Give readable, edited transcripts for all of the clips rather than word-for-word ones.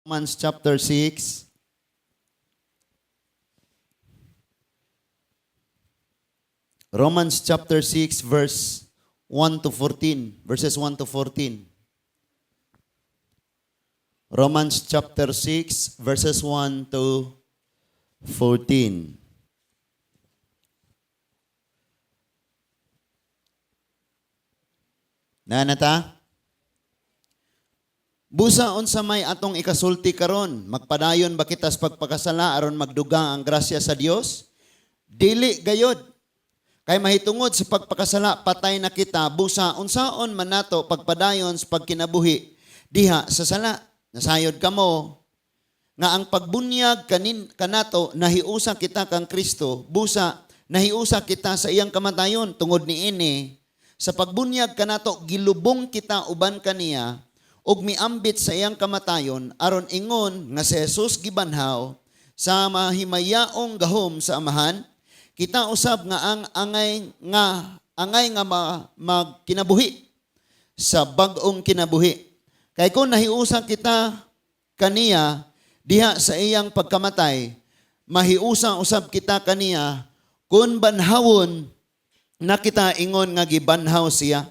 Romans chapter 6. Romans chapter 6 verse 1 to 14, verses 1 to 14. Romans chapter 6 verses 1 to 14. Naa na ta? Busa unsa may atong ikasulti karon? Magpadayon ba kita sa pagpakasala aron magdugang ang grasya sa Dios? Dili gayod. Kay mahitungod sa pagpakasala patay na kita, busa unsaon man nato pagpadayon sa pagkinabuhi diha sa sala? Nasayod kamo nga ang pagbunyag kanin kanato nahiusa kita kang Kristo, busa nahiusa kita sa iyang kamatayon. Tungod niini, sa pagbunyag kanato gilubong kita uban kaniya ug miambit sa iyang kamatayon, aron ingon nga si Jesus gibanhaw sa mahimayaong gahom sa Amahan, kita usab nga ang angay nga magkinabuhi sa bag-ong kinabuhi. Kay kung nahiusa kita kaniya diha sa iyang pagkamatay, mahiusa usab kita kaniya kung banhawon na kita ingon nga gibanhaw siya.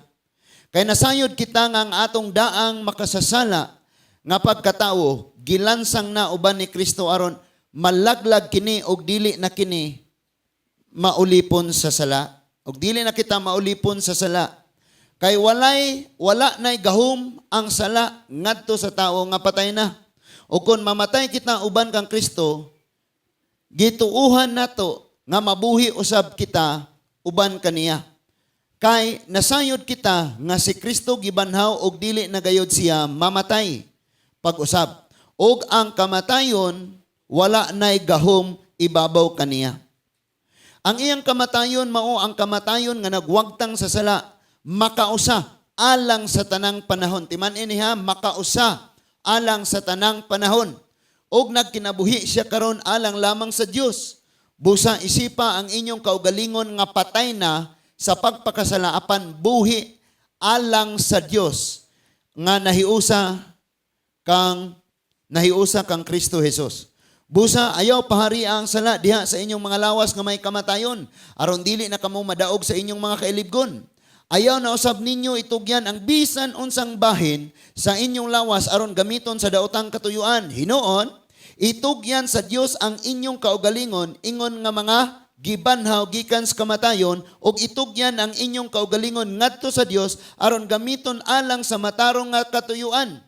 Kay nasayod kita nga ang atong daang makasasala nga pagkatawo gilansang na uban ni Kristo aron malaglag kini og dili na kini maulipon sa sala. Og dili na kita maulipon sa sala. Kay wala nay gahom ang sala ngadto sa tawo nga patay na. O kung mamatay kita uban kang Kristo, gituuhan nato nga mabuhi usab kita uban kaniya. Kay nasayod kita nga si Kristo gibanhaw og dili na gayod siya mamatay pag-usab. Og ang kamatayon wala nay gahom ibabaw kaniya. Ang iyang kamatayon mao ang kamatayon nga nagwagtang sa sala, makausa alang sa tanang panahon. Timan ini ha, makausa alang sa tanang panahon. Og nagkinabuhi siya karon alang lamang sa Dios. Busa isipa ang inyong kaugalingon nga patay na sa pagpakasala apan buhi alang sa Dios nga nahiusa kang Kristo Jesus. Busa ayaw pahari ang sala diha sa inyong mga lawas nga may kamatayon aron dili na kamo madaog sa inyong mga kailibgon. Ayaw na usab ninyo itugyan ang bisan unsang bahin sa inyong lawas aron gamiton sa daotang katuyuan. Hinuon, itugyan sa Dios ang inyong kaugalingon ingon nga mga gibanhaw gikan sa kamatayon, ug itugyan ang inyong kaugalingon ngadto sa Dios aron gamiton alang sa matarong nga katuyuan.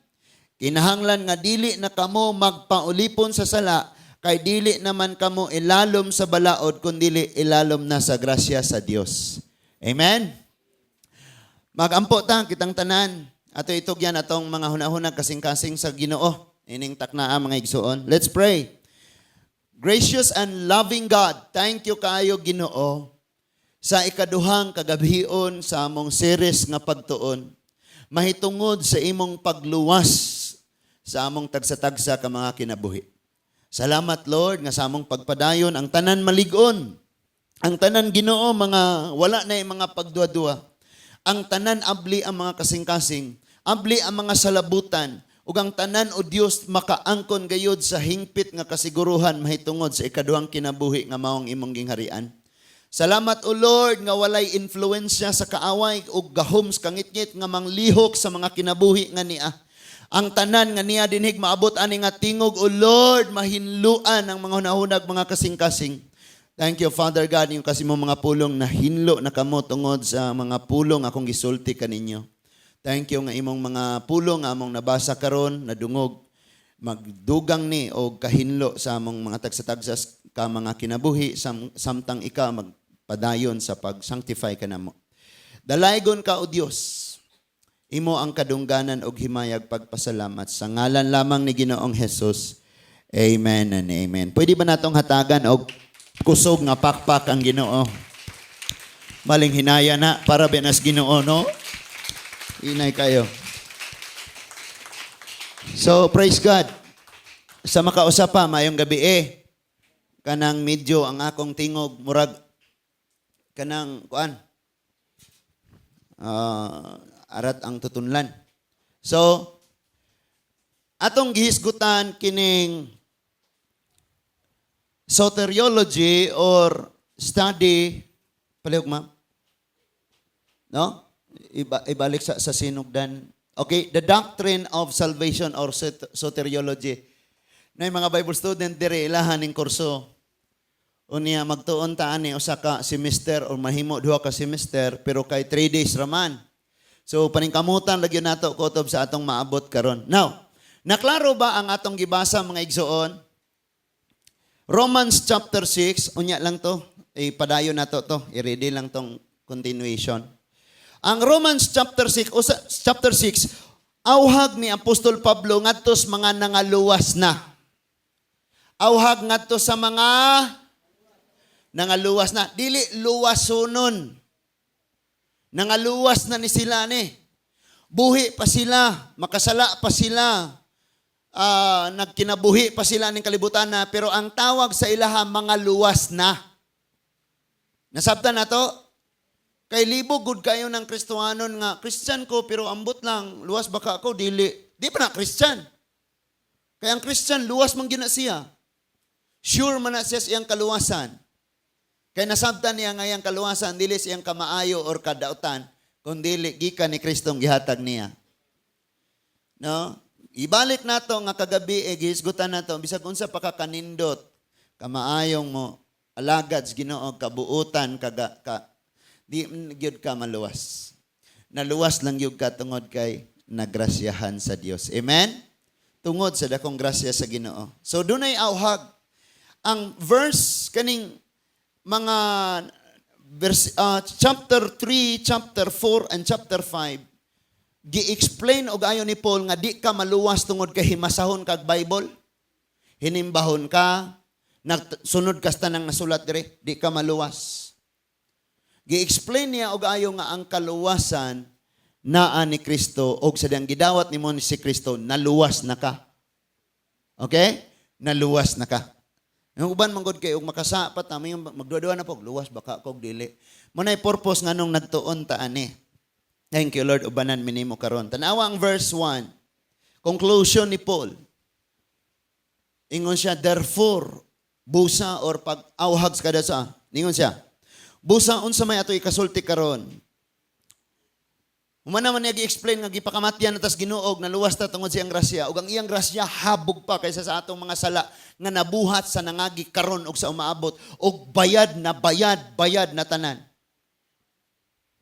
Kinahanglan nga dili na kamo magpaulipon sa sala, kay dili naman kamo ilalom sa balaod, kun dili ilalom na sa grasya sa Dios. Amen. Magampo ta kitang tanan. Ato itugyan atong mga hunahuna, kasing-kasing sa Ginoo. Ining taknaa, mga igsuon. Let's pray. Gracious and loving God, thank you kaayo, Ginoo, sa ikaduhang kagabhion sa among series nga pagtuon mahitungod sa imong pagluwas sa among tagsa-tagsa ka mga kinabuhi. Salamat, Lord, nga sa among pagpadayon ang tanan malig-on. Ang tanan, Ginoo, mga wala na yung mga pagduwa-duwa. Ang tanan abli ang mga kasing-kasing, abli ang mga salabutan, ug ang tanan, o Dios, makaangkon gayod sa hingpit nga kasiguruhan mahitungod sa ikaduhang kinabuhi nga maong imong gingharian. Salamat, O Lord, nga walay influensya sa kaaway ug gahom sa kangitngit nga manglihok sa mga kinabuhi nga niya. Ang tanan nga niya dinhig maabot ani nga tingog, O Lord, mahinluan ang mga hunahunag, mga kasing-kasing. Thank you, Father God, yung kasi mo mga pulong na hinlo na kamo tungod sa mga pulong akong gisulti kaninyo. Thank you nga imong mga pulong nga among nabasa karon, nadungog, magdugang ni og kahinlo sa among mga tagsa-tagsa ka mga kinabuhi samtang ika magpadayon sa pag-sanctify kanamo. Dalaygon ka, O Dios. Imo ang kadungganan og himayag pagpasalamat sa ngalan lamang ni Ginoong Jesus. Amen and amen. Pwede ba natong hatagan og kusog nga pakpak ang Ginoo? Maling hinaya na para benas Ginoo, no? Inay kayo. So, praise God. Sa makausa pa, maayong gabi eh. Kanang medyo ang akong tingog, murag, kanang, kuan, arat ang tutunlan. So, Atong gihisgutan kining soteriology or study. Palihog, ma'am. No? Ibalik sa sinugdan. Okay, the doctrine of salvation or soteriology. Na mga Bible student dire, ilahan ning kurso. Unya magtuon ta ani usa ka semester or mahimo duha ka semester, pero kay 3 days raman. So paningkamutan lagi nato kutob sa atong maabot karon. Now, naklaro ba ang atong gibasa, mga igsoon? Romans chapter 6, unya lang to. Ipadayon nato to. I-ready lang tong continuation. Ang Romans chapter 6, chapter 6, auhag ni Apostol Pablo ngadto sa mga nangaluwas na. Auhag ngadto sa mga nangaluwas na. Dili luwasunon. Nangaluwas na ni sila ni. Buhi pa sila, makasala pa sila, nagkinabuhi pa sila ning kalibutan na, pero ang tawag sa ilaha, mga luwas na. Nasabtan na to? Kay libog gud kayo ng Kristohanon nga, "Christian ko, pero ambot lang, luwas baka ako?" Dili. Di pa na Christian. Kaya ang Christian, luwas man gyud na siya. Sure man na siya sa iyang kaluwasan. Kay nasabtan niya nga iyang kaluwasan, dili sa iyang kamaayo or kadautan, kundi gikan ni Kristong gihatag niya. No? Ibalik nato nga kagabi eh, gihisgutan nato bisag unsa pa ka kanindot, kamaayong mo alagad sa Ginoo, kabuutan kaga ka, di gyud ka maluwas. Naluwas lang gyud ka tungod kay nagrasyahan sa Dios. Amen? Tungod sa dakong grasya sa Ginoo. So dunay auhag. Ang verse kaning mga verse, chapter 3, chapter 4 and chapter 5, gi-explain og ayo ni Paul nga di ka maluwas tungod kay himasahon kag Bible. Hinimbahon ka, nagsunod ka sa tanang nasulat dire, di ka maluwas. Gi-explain niya og ayo nga ang kaluwasan naa ni Kristo og sa diyang gidawat nimo ni si Kristo, naluwas na ka. Okay? Naluwas na ka. Yung uban man gud kay og makasa pa ta, may magduha na po, luwas baka kog dili. Mo nay purpose nganong nagtuon ta ani. Thank you, Lord, ubanan minimo karon. Tanawa ang verse 1. Conclusion ni Paul. Ingon siya, therefore, busa or pag-awhag sa kada sa. Ingon siya, busa unsa may ato ikasulti karon? Human naman niya gi-explain nga gipakamatyan na tas Ginoo, naluwas ta tungod sa iyang grasya, ug ang iyang grasya habog pa kaysa sa atong mga sala nga nabuhat sa nangagi, karon ug sa umaabot, ug bayad na bayad, bayad na tanan.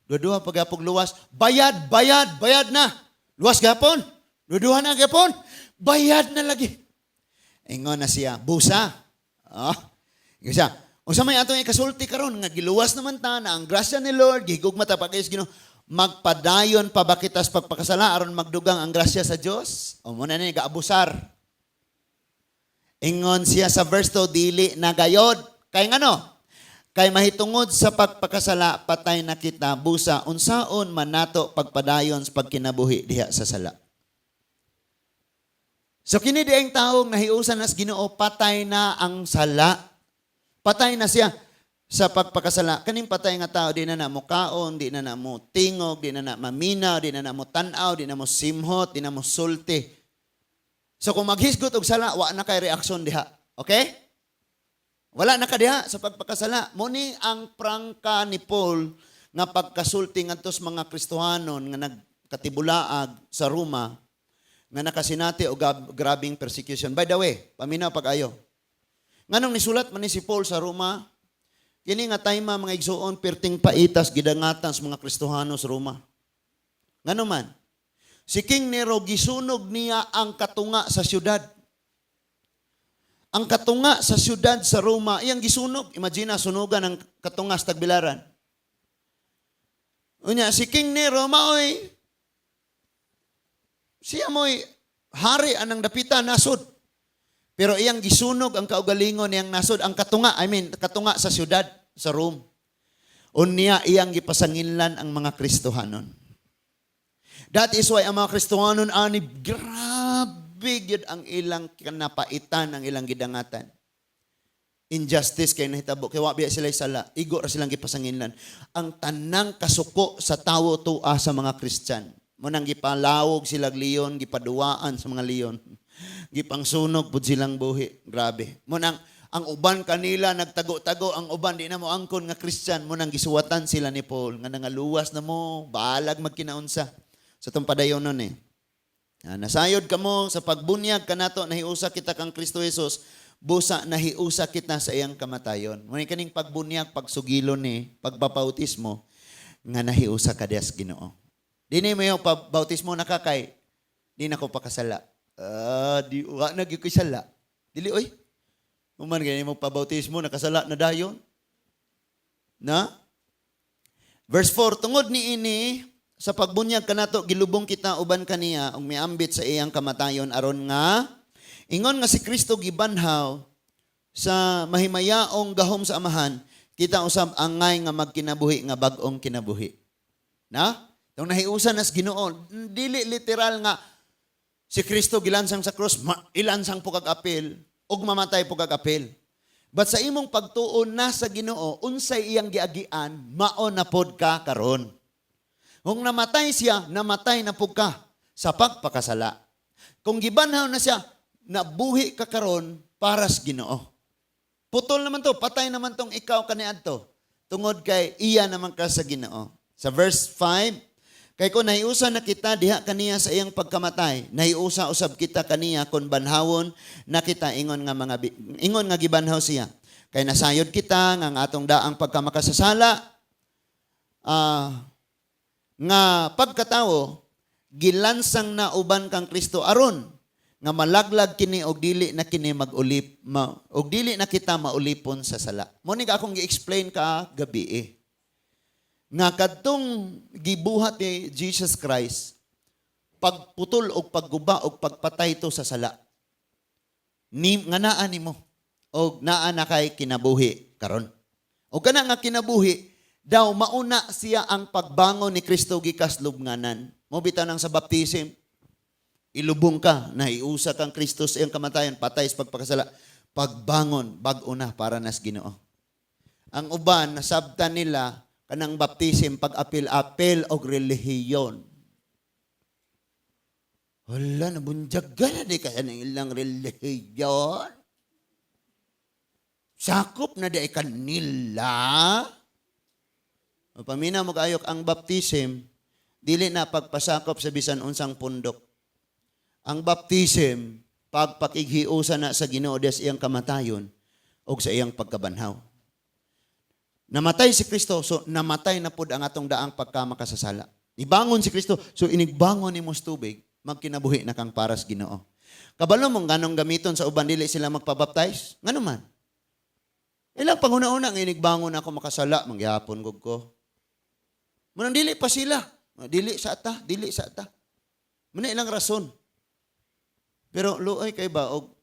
Duha pa gapog luwas, bayad, bayad, bayad na. Luwas gapon. Duha na gapon. Bayad na lagi. Ingon na siya, busa. Ah, ingon siya, unsa may atong ikasulti karon nga giluwas naman ta na ang grasya ni Lord, gihigugma ta pa kay Ginoo? Magpadayon pa ba kita sa pagpakasala aron magdugang ang grasya sa Dios? O mo na ni gaabusar. Ingon siya sa verse 2, dili na gayod. Kay ngano? Kay mahitungod sa pagpakasala, patay na kita, busa unsaon man nato pagpadayon sa pagkinabuhi diha sa sala? So kini diayng taong nahiusan nas Ginoo, patay na ang sala. Patay na siya sa pagpakasala. Kaning patay nga tao, di na na mo kaon, di na na mo tingog, di na na maminaw, di na na mo tan-aw, di na mo simhot, di na mo sulti. So kung maghisgot og sala, wa na kay reaksyon diha. Okay? Wala na ka diha sa pagpakasala. Mo ni ang prangka ni Paul nga pagkasulti ngadto sa mga Kristohanon nga nagkatibulaag sa Roma nga nakasinati og grabing persecution. By the way, paminaw pag-ayo. Nganong nisulat man ni si Paul sa Roma? Kini nga time, mga igsuon, perting paitas gidangatan sa mga Kristohano sa Roma. Ngano man? Si King Nero, gisunog niya ang katunga sa syudad. Ang katunga sa syudad sa Roma, iyang gisunog. Imagine, sunugan ang katunga sa Tagbilaran. Unya, si King Nero, maoy, siya mo'y hari anang dapita nasod. Pero iyang gisunog ang kaugalingon niyang nasod, ang katunga, I mean, katunga sa syudad, sa Rome. Unya, iyang gipasanginlan ang mga Kristohanon. That is why ang mga Kristohanon ani, grabe gyud ang ilang kanapaitan, ang ilang gidangatan. Injustice kay nahitabo kay wa biya sila sala, igo ra silang gipasanginlan. Ang tanang kasuko sa tawo tua sa mga Christian. Mo nang gipalawog sila leon, gipaduwaan sa mga leon. Gipangsunog pud silang buhi. Grabe. Mao nang ang uban kanila nagtago-tago, ang uban di na mo angkon nga Christian, mao nang gisuwatan sila ni Paul nga nangaluwas na mo, bahalag magkinaunsa. Sa tong padayon nun eh. Ah, nasayod kamo sa pagbunyag kanato nahiusa kita kang Kristo Jesus, busa nahiusa kita sa iyang kamatayon. Mao kaning pagbunyag, pagsugilon ni, pagbabautismo, nga nahiusa ka diha sa Ginoo. Dili mo yung pabautismo na ka kay di na ko pakasala. Ah, di wa na gyud ko'y sala. Dili oy. Human gani mo pabautismo, nakasala na dayon. Na? Verse 4, tungod ni ini sa pagbunyag kanato gilubong kita uban kaniya ug miambit sa iyang kamatayon, aron nga ingon nga si Kristo gibanhaw sa mahimayaong gahom sa Amahan, kita usab angay nga magkinabuhi nga bag-ong kinabuhi. Na? Tong nahiusa nas Ginoo, dili literal nga si Kristo gilansang sa krus, ilansang po kag apil ug mamatay po kag apil. But sa imong pagtuon na sa Ginoo, unsay iyang giagian, mao na pod ka karon. Kung namatay siya, namatay na pud ka sa pagpakasala. Kung gibanhaw na siya, nabuhi ka karon para sa Ginoo. Putol naman to, patay naman tong ikaw kaniadto. Tungod kay iya naman ka sa Ginoo. Sa verse 5, kay kung nahiusa na kita diha kaniya sa iyang pagkamatay, nahiusa usab kita kaniya kung banhawon na kita ingon nga gibanhaw siya. Kay nasayod kita nga ang atong daang pagkamakasasala nga pagkatawo gilansang na uban kang Kristo aron nga malaglag kini og dili na kini mag-ulip og dili na kita maulipon sa sala. Mao ni akong gi-explain ka gabi eh. Nga kadtong gibuhat ni Jesus Christ, pagputol og pagguba og pagpatay to sa sala. Ni nga naa nimo og naa na kay kinabuhi karon. Og kana nga kinabuhi daw mauna siya ang pagbangon ni Kristo gikas lubnganan. Mao bitaw nang sa baptism, ilubong ka, nahiusa kang Kristo sa iyang kamatayon, patay sa pagpakasala. Pagbangon, bag-o na para nas Ginoo. Ang uban, nasabtan nila kanang baptism, pag-apil-apil og relihiyon. Wala, nabunjagan na di kaya ng ilang relihiyon. Sakop na di kanila. O, paminaw mo kaayok ang baptism, dili na pagpasakop sa bisan unsang pundok. Ang baptism, pagpakighiusa na sa Ginoo des iyang kamatayon o sa iyang pagkabanhaw. Namatay si Kristo, so namatay na pud ang atong daang pagkamakasasala. Ibangon si Kristo, so inigbangon nimo sa tubig, magkinabuhi na kang paras Ginoo. Kabalo mo nganong gamiton sa uban dili sila magpabaptize? Ngano man? Ilang panguna-una nga inigbangon ako makasala, mangyapon gud ko. Munang dili pa sila. Dili sa ata, dili sa ata. Muna ilang rason. Pero luoy kay ba og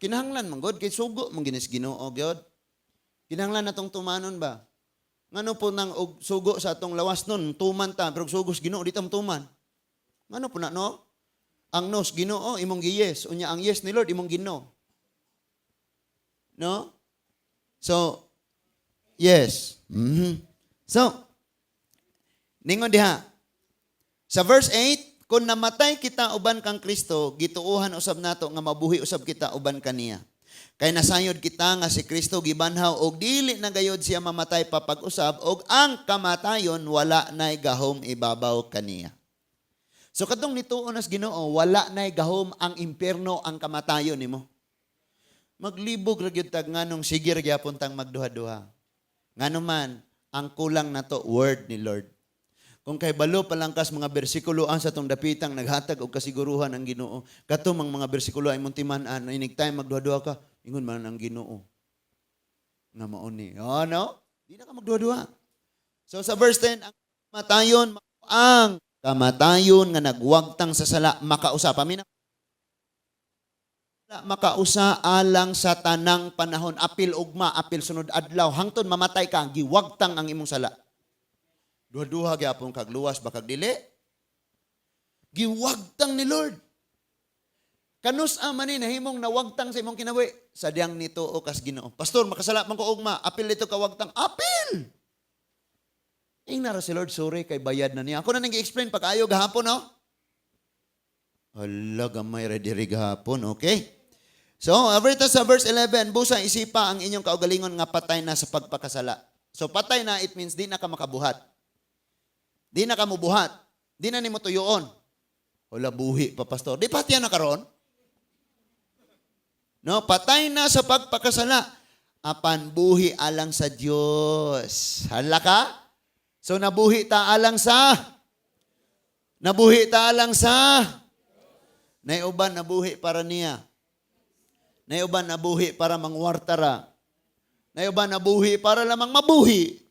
kinahanglan man god kay sugo man ginis Ginoo gyud. Kinahanglan natong tumanon ba? Ngano po nang og sugo sa atong lawas nun, tuman ta, pero og sugo sa Ginoo di ta tuman. Ngano po na, no? Ang nos Ginoo imong gi-yes, unya ang yes ni Lord imong gi-no. No? So, yes. So, ningon diha. Sa verse 8, kung namatay kita uban kang Kristo, gituohan usab nato nga mabuhi usab kita uban kaniya. Kay nasayod kita nga si Kristo gibanhaw og dili na gayod siya mamatay papag-usab og ang kamatayon wala nay gahom ibabaw kaniya. So kadtong nituon nas Ginoo, wala nay gahom ang impierno, ang kamatayon nimo. Maglibog ra gyud tag nganong sige ra gyapon tang magduha-duha. Ngano man ang kulang nato, word ni Lord. Kung kay balo palangkas mga bersikulo ang sa tong dapitang naghatag og kasiguruhan ang Ginoo. Kato mang mga bersikulo ay mong timan-an, inig time magduha-duha ka, ingon man ang Ginoo nga mao ni. Oh, no? Di na ka magduha-duha. So sa verse 10, ang kamatayon nga nagwagtang sa sala makausa. Pamina makausa alang sa tanang panahon, apil ugma, apil sunod adlaw, hangtod mamatay ka, giwagtang ang imong sala. Duha-duha gyapon kag luwas ba kag dili? Giwagtang ni Lord. Kanus man ni nahimong nawagtang sa imong kinabuhi? Sa diyang nituo kas Ginoo. Pastor, makasala man ko ugma, apil dito kawagtang. Apil! Ingna ra si Lord, sorry kay bayad na niya. Ako na nang gi-explain pag ayo gahapon, no? Hala, gamay ra diri gahapon, okay? So, over sa verse 11, "Busa isipa ang inyong kaugalingon nga patay na sa pagpakasala." So, patay na, it means di na ka makabuhat. Di na ka mubuhat. Di na nimo tuyoon. Wala, buhi pa, pastor. Di pati na karon. No, patay na sa pagpakasala. Apan buhi alang sa Dios. Hala ka? So nabuhi ta alang sa. Nay uban nabuhi para niya. Nay uban nabuhi para mangwarta ra. Nay uban nabuhi para lamang mabuhi.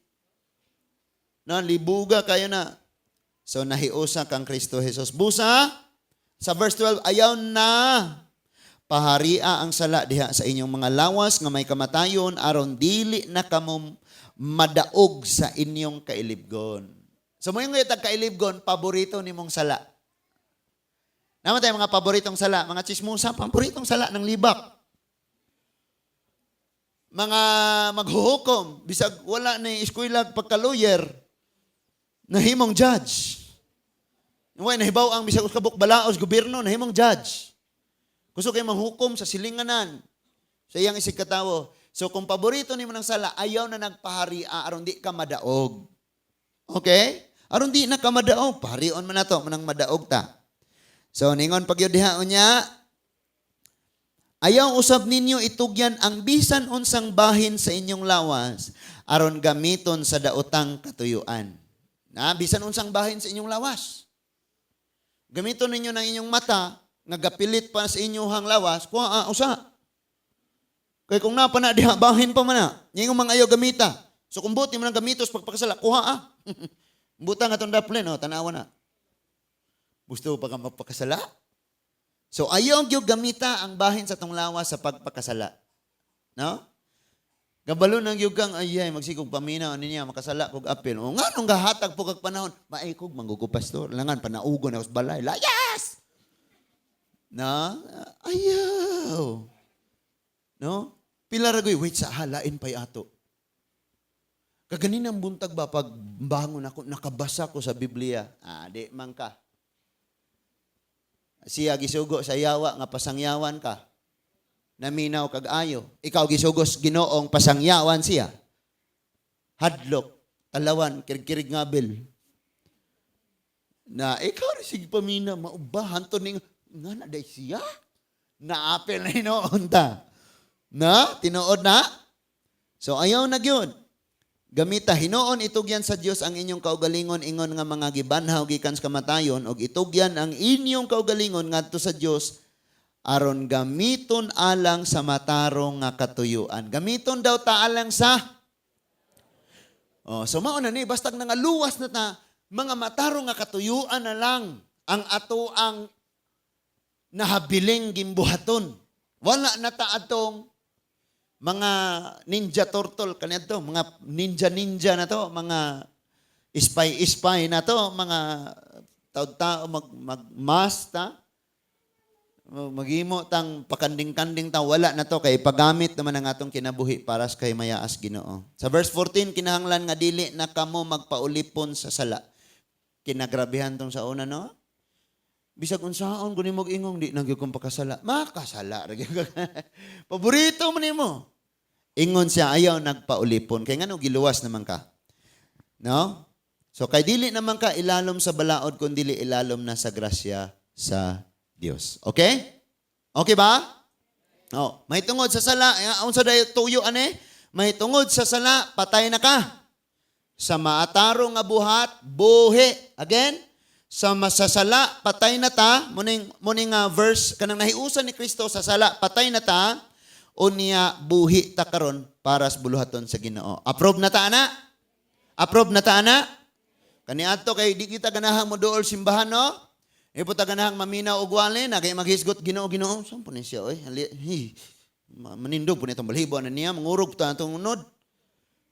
Na libuga kayo na. So nahiusa kang Kristo Jesus. Busa sa verse 12, ayaw na paharia ang sala diha sa inyong mga lawas nga may kamatayon aron dili na kamo madaog sa inyong kailibgon. So mo yung tag kailibgon, paborito nimong sala. Naa man tay mga paboritong sala, mga chismosa, paboritong sala ng libak. Mga maghuhukom, bisag wala na eskwela pagka-lawyer, nahimong judge. Way nahibaw ang bisag kabuk balaos gobyerno, nahimong judge. Gusto kay manghukom sa silinganan sa iyang isig katawo. So kung paborito nimo ng sala, ayaw na nagpahari aron di ka madaog. Okay? Aron di na ka madaog, paharion man nato manang madaog ta. So ningon pagyud diha unya, "Ayaw usab ninyo itugyan ang bisan unsang bahin sa inyong lawas aron gamiton sa daotang katuyuan." Na bisan unsang bahin sa inyong lawas. Gamiton ninyo ng inyong mata nga gapilit pa sa inyong lawas, kuha usa. Kay kung napa na diha, bahin pa man na. Ingong mga ayaw gamita. So kung buti mo nang gamitos pagpakasala, kuha ah. Buta nga itong daplin, oh, tanawa na. Gusto pa ka magpakasala? So ayaw gyud gamita ang bahin sa tong lawas sa pagpakasala. No? Kabalo nang gyud kang ayay magsigog paminaw ani niya makasala kog apil. O nganong gahatag po kag panahon? Maay kog manggugo, pastor. Langan panaugon ako sa balay. Layas! Na ayaw. No? Pila ra goy wait sa halain pay ato. Kaganinang buntag ba, pag bangon ako, nakabasa ko sa Biblia. Ah, di man ka. Siya gisugo sa yawa nga pasangyawan ka. Naminaw kag ayo. Ikaw gisugos Ginoong pasangyawan siya. Hadlok, talawan, kirig-kirig ngabil. Na ikaw rin sige pamina, maubahan to ning nga na day siya. Naapil na hinoon ta. Na, tinuod na. So ayaw na gyud. Gamita hinuon itugyan sa Dios ang inyong kaugalingon ingon nga mga gibanhaw gikan sa kamatayon og itugyan ang inyong kaugalingon ngadto sa Dios aron gamiton alang sa matarong nga katuyuan. Gamiton daw ta alang sa. Oh, so mao na ni, basta nangaluwas na ta, mga matarong nga katuyuan na lang ang ato ang nahabiling gimbuhaton. Wala na ta atong mga ninja turtle kaniadto, mga ninja ninja na to, mga spy spy na to, mga tao-tao mag mag mask ta. Maghimo tang pakanding-kanding ta, wala na to kay pagamit naman ang atong kinabuhi para sa kay mayaas Ginoo. Sa verse 14, "Kinahanglan nga dili na kamo magpaulipon sa sala." Kinagrabihan tong sa una, no? Bisag unsaon kuno mo ingong di na gyud kong pakasala. Makasala ra gyud ka. Paborito mo nimo. Ingon siya, ayaw nagpaulipon. Kay ngano, giluwas naman ka. No? So kay dili naman ka ilalom sa balaod kun dili ilalom na sa grasya sa Dios. Okay? Okay ba? Oh, may tungod sa sala, eh, unsa dayo tuyo ane? May tungod sa sala, patay na ka. Sa maatarong nga buhat, buhi. Again, sa masasala, patay na ta. Muning verse, kanang nahiusan ni Kristo sa sala, patay na ta. Unya, buhi ta karon para sa buluhaton sa Ginoo. Approve na ta ana? Approve na ta ana? Kaniadto kay di kita ganahang moduol simbahan, no? Di po ta ganahang maminaw og wali na kay maghisgot, "Ginoo, Ginoo, saan po ni siya oy? Hi. Manindog po ni itong balhibo na niya, mangurog ta atong unod."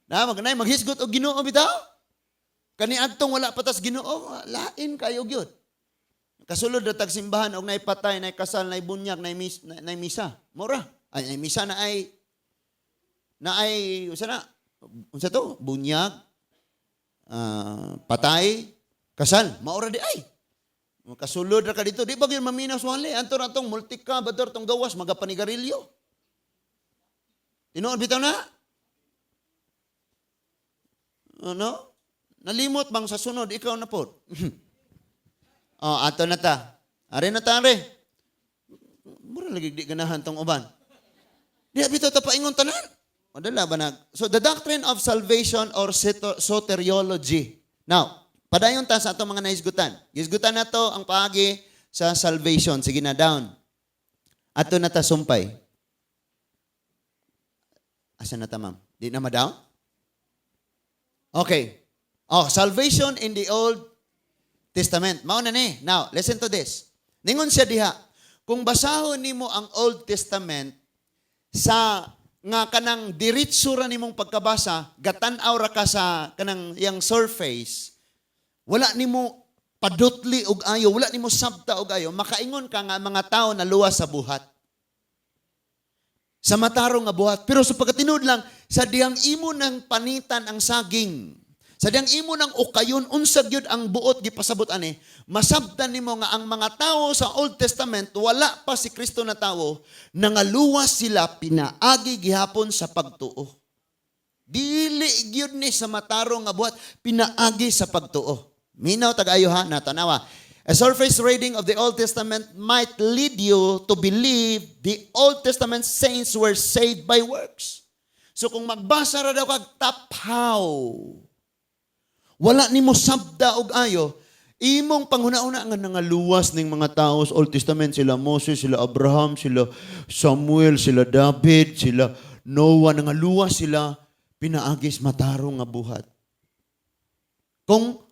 Na magnay maghisgot og Ginoo bitaw. Kaniadtong wala pa tas Ginoo, lain kayo gyud. Kasulod ra tag simbahan og nay patay, nay kasal, nay bunyag, nay misa. Mora. Ay, nay misa na ay unsa na? Unsa to? Bunyag, patay, kasal. Maora di ay. Kasulod ra ka dito, di ba gyud maminaw wali? Anto ra tong multika ba tong gawas magapanigarilyo. Tinuod bitaw na? Ano? Nalimot bang sa sunod ikaw na po? Oh, ato na ta. Are na ta, are. Mura lagi di ganahan tong uban. Di bitaw ta paingon tanan. Madala ba na? So the doctrine of salvation or soteriology. Now, padayon ta sa atong mga nahisgutan. Hisgutan na to ang paagi sa salvation. Sige na, down. Ato na ta sumpay. Asa na ta, ma'am? Di na ma-down? Okay. Oh, salvation in the Old Testament. Mao na ni. Now, listen to this. Ningon siya diha, kung basahon nimo ang Old Testament sa nga kanang diretso ra nimong pagkabasa, gatan-aw ra ka sa kanang yang surface, wala nimo padutli og ayo, wala nimo sabta og ayo, makaingon ka nga mga tao na luwas sa buhat. Sa matarong nga buhat. Pero sa pagkatinuod lang, sa dihang imo nang panitan ang saging, sa dihang imo nang ukayon, unsa gyud ang buot gipasabot ani, masabtan nimo nga ang mga tao sa Old Testament, wala pa si Kristo na tawo, nangaluwas sila pinaagi gihapon sa pagtuo. Dili gyud ni sa matarong nga buhat, pinaagi sa pagtuo. Minaw tag-ayo ha, natanawa. A surface reading of the Old Testament might lead you to believe the Old Testament saints were saved by works. So kung magbasa ra daw kag taphaw, wala nimo sabda og ayo, imong panghuna-una nga nangaluwas ning mga tao sa Old Testament, sila Moses, sila Abraham, sila Samuel, sila David, sila Noah, nangaluwas sila pinaagis matarong nga buhat. Kung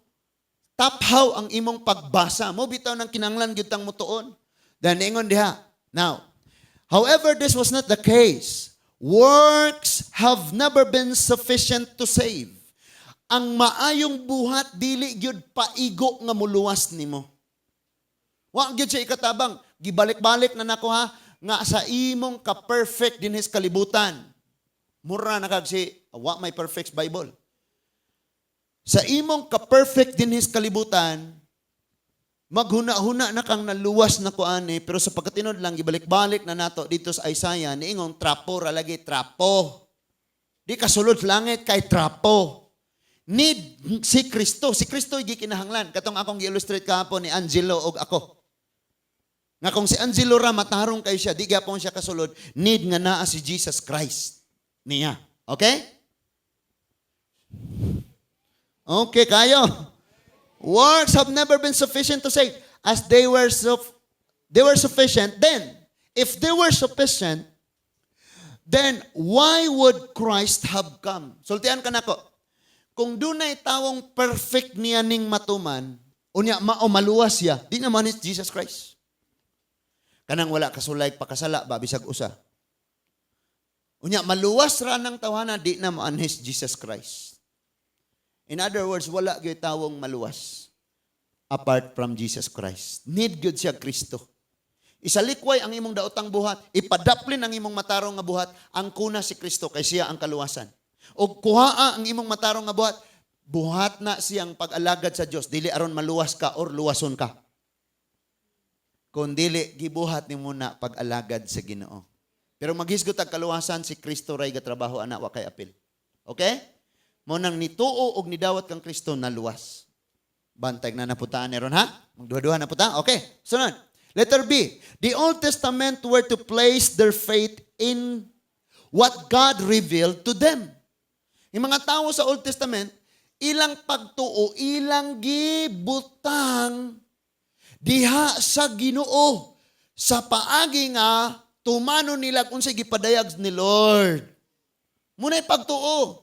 taphaw ang imong pagbasa, mo bitaw ng kinanglan gyud tang mutuon. Then ingon diha. Now, however, this was not the case. Works have never been sufficient to save. Ang maayong buhat dili gyud paigo nga muluwas nimo. Wa gyud siya ikatabang. Gibalik-balik na nako ha nga sa imong ka-perfect dinhis kalibutan. Mura na kag si wa may perfect Bible. Sa imong ka-perfect dinhis kalibutan, maghuna-huna na kang naluwas na ko ani, pero sa pagkatinod lang, gibalik-balik na nato dito sa Isaiah, niingong trapo ra lagi, trapo. Di ka sulod sa langit kay trapo. Need si Kristo. Si Kristo gikinahanglan. Katong akong gi-illustrate kahapon ni Angelo og ako. Nga kung si Angelo ra matarong kayo siya, di gyapon siya kasulod, need nga naa si Jesus Christ niya. Okay? Okay, kayo. Works have never been sufficient to save. As they were sufficient, then if they were sufficient, then why would Christ have come? Sultian ka nako. Kung dunay tawong perfect niya ning matuman, unya mao maluwas siya, di naman ni Jesus Christ. Kanang wala kasulay pakasala ba bisag usa. Unya maluwas ra ng tawhana, di na moanhis Jesus Christ. In other words, wala gyud tawong maluwas apart from Jesus Christ. Need gyud siya Kristo. Isalikway ang imong daotang buhat, ipadaplin ang imong matarong nga buhat, ang kuna si Kristo kay siya ang kaluwasan. O kuhaa ang imong matarong nga buhat, buhat na siyang pag-alagad sa Dios, dili aron maluwas ka or luwason ka. Kung dili gibuhat nimo na pag-alagad sa Ginoo. Pero maghisgot ang kaluwasan, si Kristo ray gatrabaho ana, wa kay apil. Okay? Mo nang nituo og nidawat kang Kristo, naluwas. Bantay na naputaan ni ron ha? Magduha-duha na puta? Okay. Sunod. Letter B. The Old Testament were to place their faith in what God revealed to them. Yung mga tao sa Old Testament, ilang pagtuo, ilang gibutang diha sa Ginoo sa paagi nga tumano nila kung unsay gipadayag ni Lord. Muna'y pagtuo.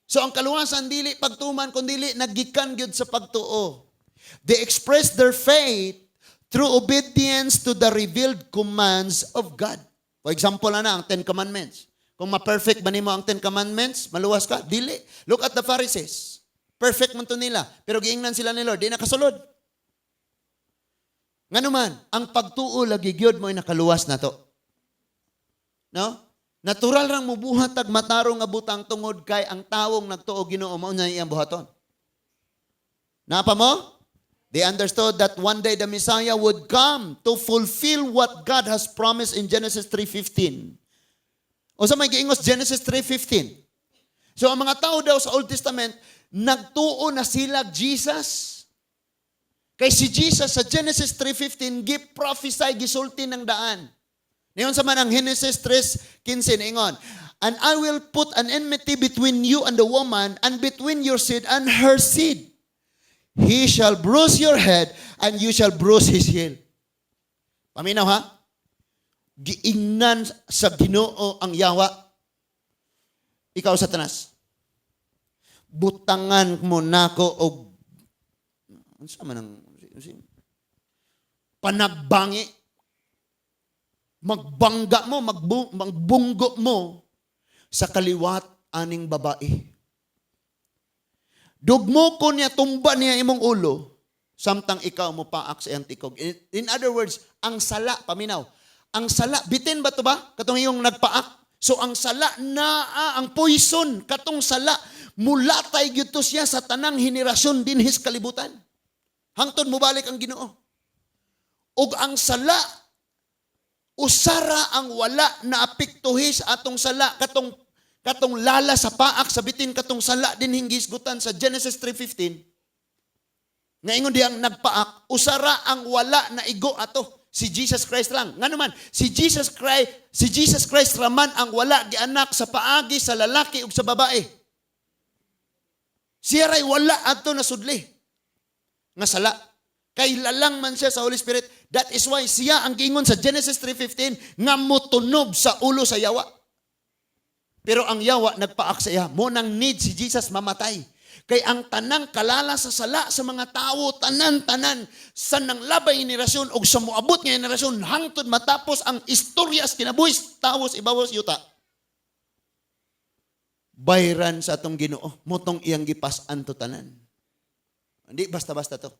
So ang kaluwasan dili pagtuman kundi nagikan gyud sa pagtuo. They expressed their faith through obedience to the revealed commands of God. For example na ang Ten Commandments. Kung ma-perfect ba nimo ang Ten Commandments, maluwas ka? Dili. Look at the Pharisees. Perfect man to nila. Pero giingnan sila ni Lord, di nakasulod. Ngano man, ang pagtuo lagi gyud mo'y nakaluwas na to. No? Natural rang mubuhat tag matarong nga butang tungod kay ang tawong nagtuo Ginoo mao na iyang buhaton. Napa mo? They understood that one day the Messiah would come to fulfill what God has promised in Genesis 3:15. Unsa may giingos Genesis 3:15? So ang mga tao daw sa Old Testament, nagtuo na sila Jesus. Kay si Jesus sa Genesis 3:15 gi-prophesy, gisulti ng daan. Niyon sa man ang Genesis 3:15 ingon, "And I will put an enmity between you and the woman and between your seed and her seed. He shall bruise your head and you shall bruise his heel." Paminaw ha? Giingnan sa Ginoo ang yawa. "Ikaw, Satanas, butangan mo nako og unsa man ang panagbangi. Magbangga mo, magbunggo mo sa kaliwat aning babae. Dugmoko niya, tumba niya imong ulo, samtang ikaw mo paak sa iyang tikog." In other words, ang sala, paminaw, ang sala, bitin ba to ba? Katong iyong nagpaak. So ang sala naa, ang poison, katong sala, mulatay gyud to siya sa tanang henerasyon dinhis kalibutan. Hangtod mobalik ang Ginoo. Ug ang sala, usara ang wala na apektuhi sa atong sala, katong lala sa paak sa bitin, katong sala din gihisgutan sa Genesis 3:15 nga ingon diyang nagpaak, usara ang wala na igo ato, si Jesus Christ lang. Ngano man, si Jesus Christ raman ang wala gianak sa paagi sa lalaki ug sa babae. Siya ray wala adto na sudli nga sala. Kay lalang man siya sa Holy Spirit. That is why siya ang giingon sa Genesis 3:15 nga motunob sa ulo sa yawa. Pero ang yawa nagpaak sa iya. Mao nang need si Jesus mamatay. Kay ang tanang kalala sa sala sa mga tao, tanan-tanan, sa nang labay henerasyon o sa moabot nga henerasyon, hangtod matapos ang istorya sa kinabuhi sa tawo sa ibabaw sa yuta. Bayran sa atong Ginoo, mao tong iyang gipas-an to tanan. Hindi basta-basta to.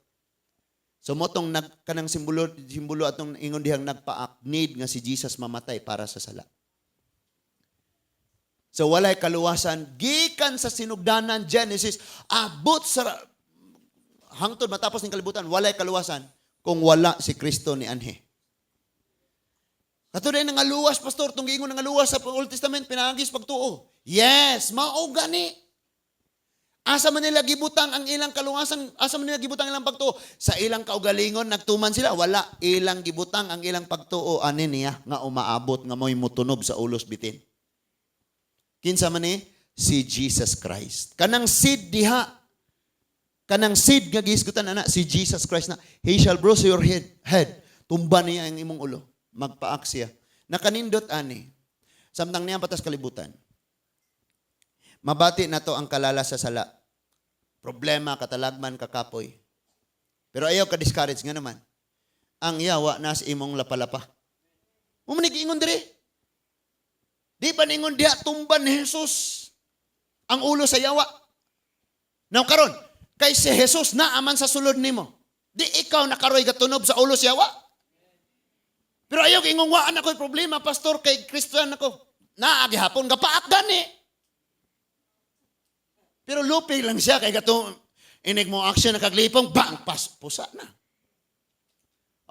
So mao tong nag kanang simbolo simbolo atong ingon dihang nagpaak, need nga si Jesus mamatay para sa sala. So walay kaluwasan gikan sa sinugdanan, Genesis, abot sa hangtod matapos ng kalibutan, walay kaluwasan kung wala si Kristo ni anhi. Kato din nga luwas, pastor, tong giingon nga luwas sa Old Testament pinaagi sa pagtuo. Yes, mao gani. Asa man nila gibutang ang ilang kaluwasan, asa man nila gibutang ilang pagtuo? Sa ilang kaugalingon nagtuman sila, wala, ilang gibutang ang ilang pagtuo ani niya nga umaabot nga mo'y mutunob sa ulos bitin. Kinsa man ni? Si Jesus Christ. Kanang seed diha. Kanang seed nga gihisgutan ana, si Jesus Christ na. He shall bruise your head. Tumba niya ang imong ulo. Magpaak siya. Nakanindot ani. Samtang niya patas kalibutan. Mabati na to ang kalala sa sala. Problema, katalagman, kakapoy. Pero ayaw ka discourage nga naman. Ang yawa nas imong lapalapa. Mao man ingon dire. Di ba ningon diha, tumban ni Jesus ang ulo sa yawa? Now karon, kay si Jesus naaman sa sulod nimo. Di ikaw nakaroy gatunob sa ulo sa yawa? Pero ayaw ingong waan ako'y problema, pastor, kay Christian ako. Naa gihapon gapaak gani. Pero lupi lang siya kay gato inig mo action na kaglipong bang pas pusa na.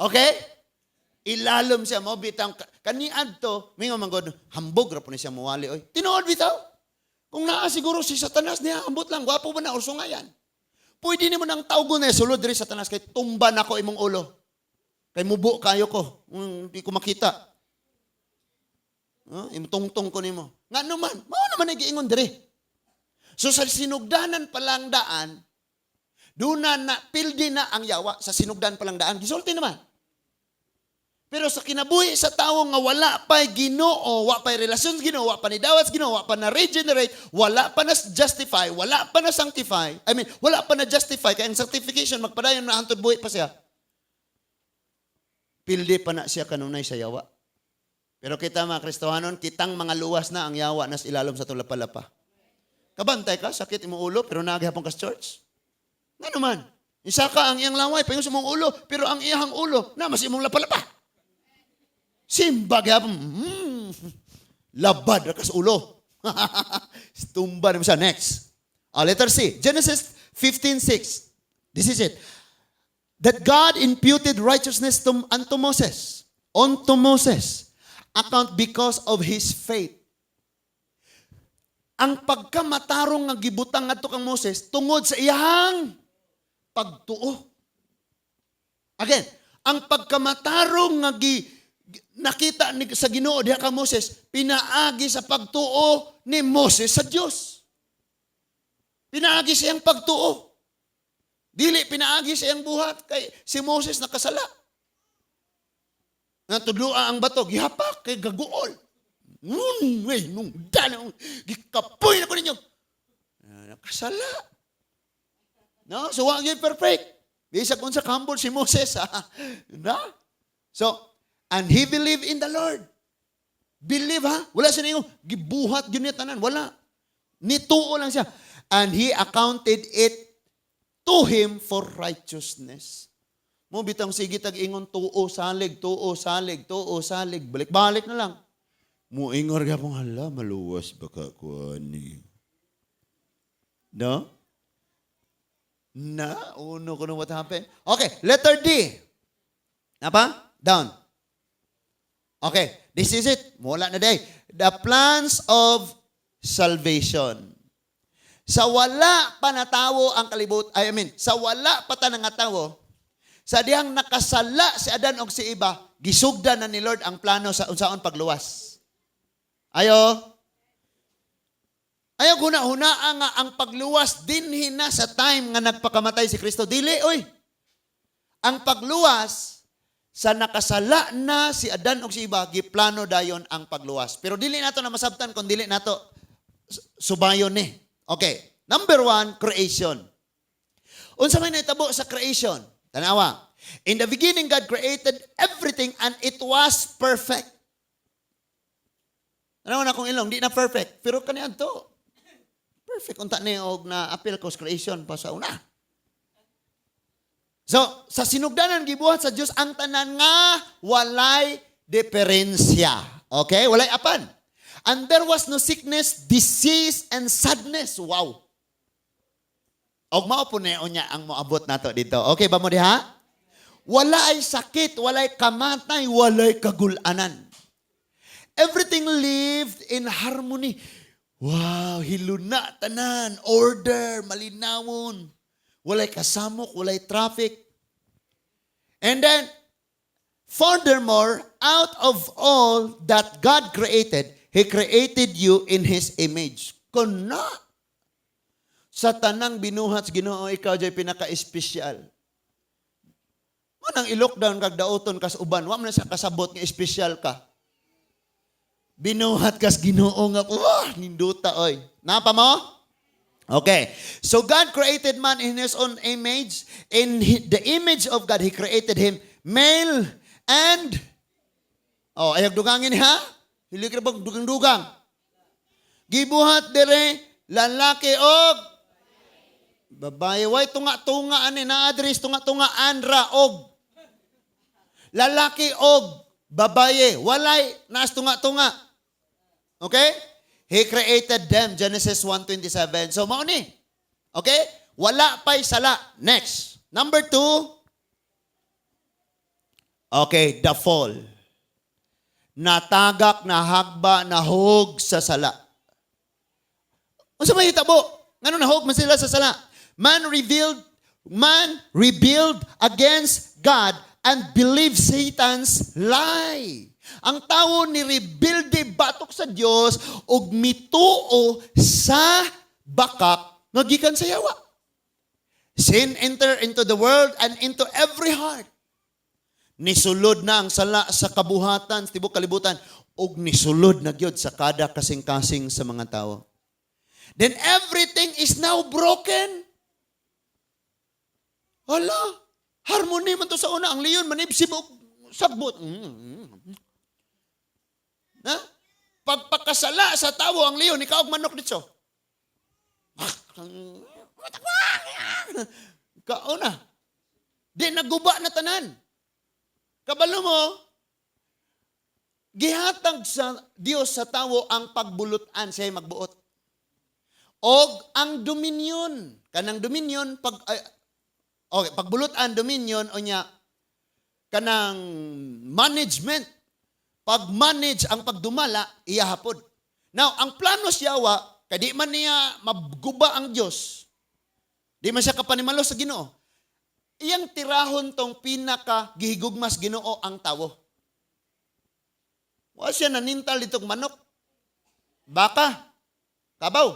Okay? Ilalom siya mo bitang kaniadto mingon man god, hambog ra po ni siya muwali oy. Tinuod bitaw. Kung naa siguro si Satanas niya, ambot lang, gwapo ba na or sungayan. Pwede nimo nang tawgon na sulod diri, Satanas, kay tumba nako imong ulo. Kay mubo kayo ko, di ko makita. Huh? Imtungtong ko nimo. Nga naman, mao naman ay giingon diri. So sa sinugdanan pa lang daan, doon na, na pildi na ang yawa sa sinugdan pa lang daan. Gisulti naman. Pero sa kinabuhi sa tawo nga wala pa'y Ginoo, wa pa'y relasyon sa Ginoo, wa pa ni dawat sa Ginoo, wa pa na regenerate, wala pa na justify, wala pa na sanctify, I mean, wala pa na justify, kaya ang sanctification magpadayon na hantod buhi pa siya. Pildi pa na siya kanunay sa yawa. Pero kita mga Kristohanon, kitang mga luwas na, ang yawa nas ilalom sa tulapalapa. Kabantay ka, sakit imong ulo, pero naa gihapon ka sa church. Nga naman, isa ka ang iyang laway, paingon sa imong ulo, pero ang iyang ulo, na mas imong lapalapa. Simba gihapon, labad ra ka sa ulo. Tumba naman siya. Next. Letter C. Genesis 15:6. This is it. That God imputed righteousness unto Moses, onto Moses, account because of his faith. Ang pagkamatarong nga gibutang ngadto kang Moses tungod sa iyang pagtuo. Again, ang pagkamatarong nga nakita sa Ginoo diha kang Moses, pinaagi sa pagtuo ni Moses sa Dios. Pinaagi sa iyang pagtuo. Dili pinaagi sa iyang buhat kay si Moses nakasala. Nga tudloa ang bato, gihapak kay gaguol. Wey, nung dano, gikapoy na ko ninyo. Ah, nakasala. No? So, wa gyud perfect. Bisag unsa ka-humble si Moses. Ha? Na? So, and he believed in the Lord. Believe, ha? Wala siya ninyo. Gibuhat yun niya tanan. Wala. Nituo lang siya. And he accounted it to him for righteousness. Mao bitang sige tag ingon tuo salig, tuo salig, tuo salig, balik-balik na lang. Muingor ka pong, "Hala, maluwas ba ka ko ani?" No? Na, uno ko what happened. Okay, letter D. Napa? Down. Okay, this is it. Wala na day. The plans of salvation. Sa wala pa natawo ang kalibot, I mean, sa wala pa ta nga tawo, sa dihang nakasala si Adan og si Eva, gisugdan na ni Lord ang plano sa unsaon pagluwas. Ayo. Ayaw huna-huna nga ang pagluwas dinhi na sa time nga nagpakamatay si Kristo. Dili, oy. Ang pagluwas sa nakasala na si Adan og si Eva, giplano dayon ang pagluwas. Pero dili nato na masabtan kung dili nato subayon ni. Okay. Number one, creation. Unsa may nahitabo sa creation? Tanawa. In the beginning, God created everything and it was perfect. Tanawa na kung ilong, di na perfect. Pero kaniadto, perfect unta ni og na appeal ko sa creation pa sa una. So, sa sinugdanan gibuhat sa Dios ang tanan nga walay diferensya. Okay? Walay apan. And there was no sickness, disease, and sadness. Wow. Og mao po na niya ang moabot nato dito. Okay ba mo diha? Wala ay sakit, walay kamatay, walay kagulanan. Everything lived in harmony. Wow, hiluna tanan, order, malinawon. Walay kasamok, walay traffic. And then, furthermore, out of all that God created, He created you in His image. Kuna, sa tanang binuhat sa Ginoo, ikaw jay pinaka-espesyal. Mao nang i-lockdown kag dauton kas uban, wa man sa kasabot nga espesyal ka. Binuhat kas Ginoo nga, wah, ninduta oy. Napa mo? Okay. So God created man in His own image. In the image of God, He created him male and, oh, ayag dugangin ha? Hili ka bang dugang-dugang? Gibuhat dire lalaki og babae. Way tunga-tunga ani na address tunga-tunga anra og lalaki og babae. Walay naas tunga-tunga. Okay? He created them, Genesis 1:27. So mao ni. Okay? Wala pa'y sala. Next. Number two. Okay, the fall. Natagak, nahagba, nahog sa sala. Unsa may hitabo? Ngano nahog man sila sa sala? Man rebelled against God and believed Satan's lie. Ang tao ni rebelde batok sa Dios ug mituo sa bakak nga gikan sa yawa. Sin enter into the world and into every heart. Nisulod na ang sala sa kabuhatan sa tibok kalibutan ug nisulod na gyud sa kada kasing-kasing sa mga tao. Then everything is now broken. Hala, harmony man to sa una. Ang leon manibsib og sagbot. Na? Pagpakasala sa tao ang leon, ikaw og manok dito. Kauna. Di naguba na tanan. Kabalo mo, gihatag sa Dios sa tawo ang pagbulutan siya magbuot. Og ang dominion, kanang dominion pag ay, Okay, pagbulutan, dominion, o nya, kanang management. Pag-manage ang pagdumala, iya hapod. Now, ang plano siya wa, kay di man niya maguba ang Dios. Di man siya kapanimalo sa Ginoo. Iyang tirahon tong pinaka gihigugmas Ginoo, ang tawo. Wa siya nanintal ditong manok. Baka. Kabaw.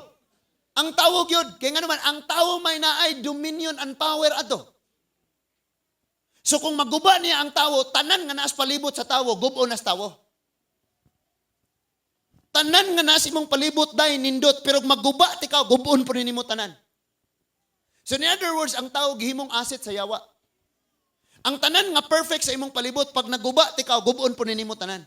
Ang tawo gyud, kay nga naman ang tawo may naay dominion and power ato. So kung maguba niya ang tawo, tanan nga naas palibot sa tawo, gubo nas tawo. Tanan nga naas imong palibot dai nindot, pero maguba ti ka, gubon po nimo tanan. So in other words, ang tawo gihimong asset sa yawa. Ang tanan nga perfect sa imong palibot, pag naguba ti ka, gubon po nimo tanan.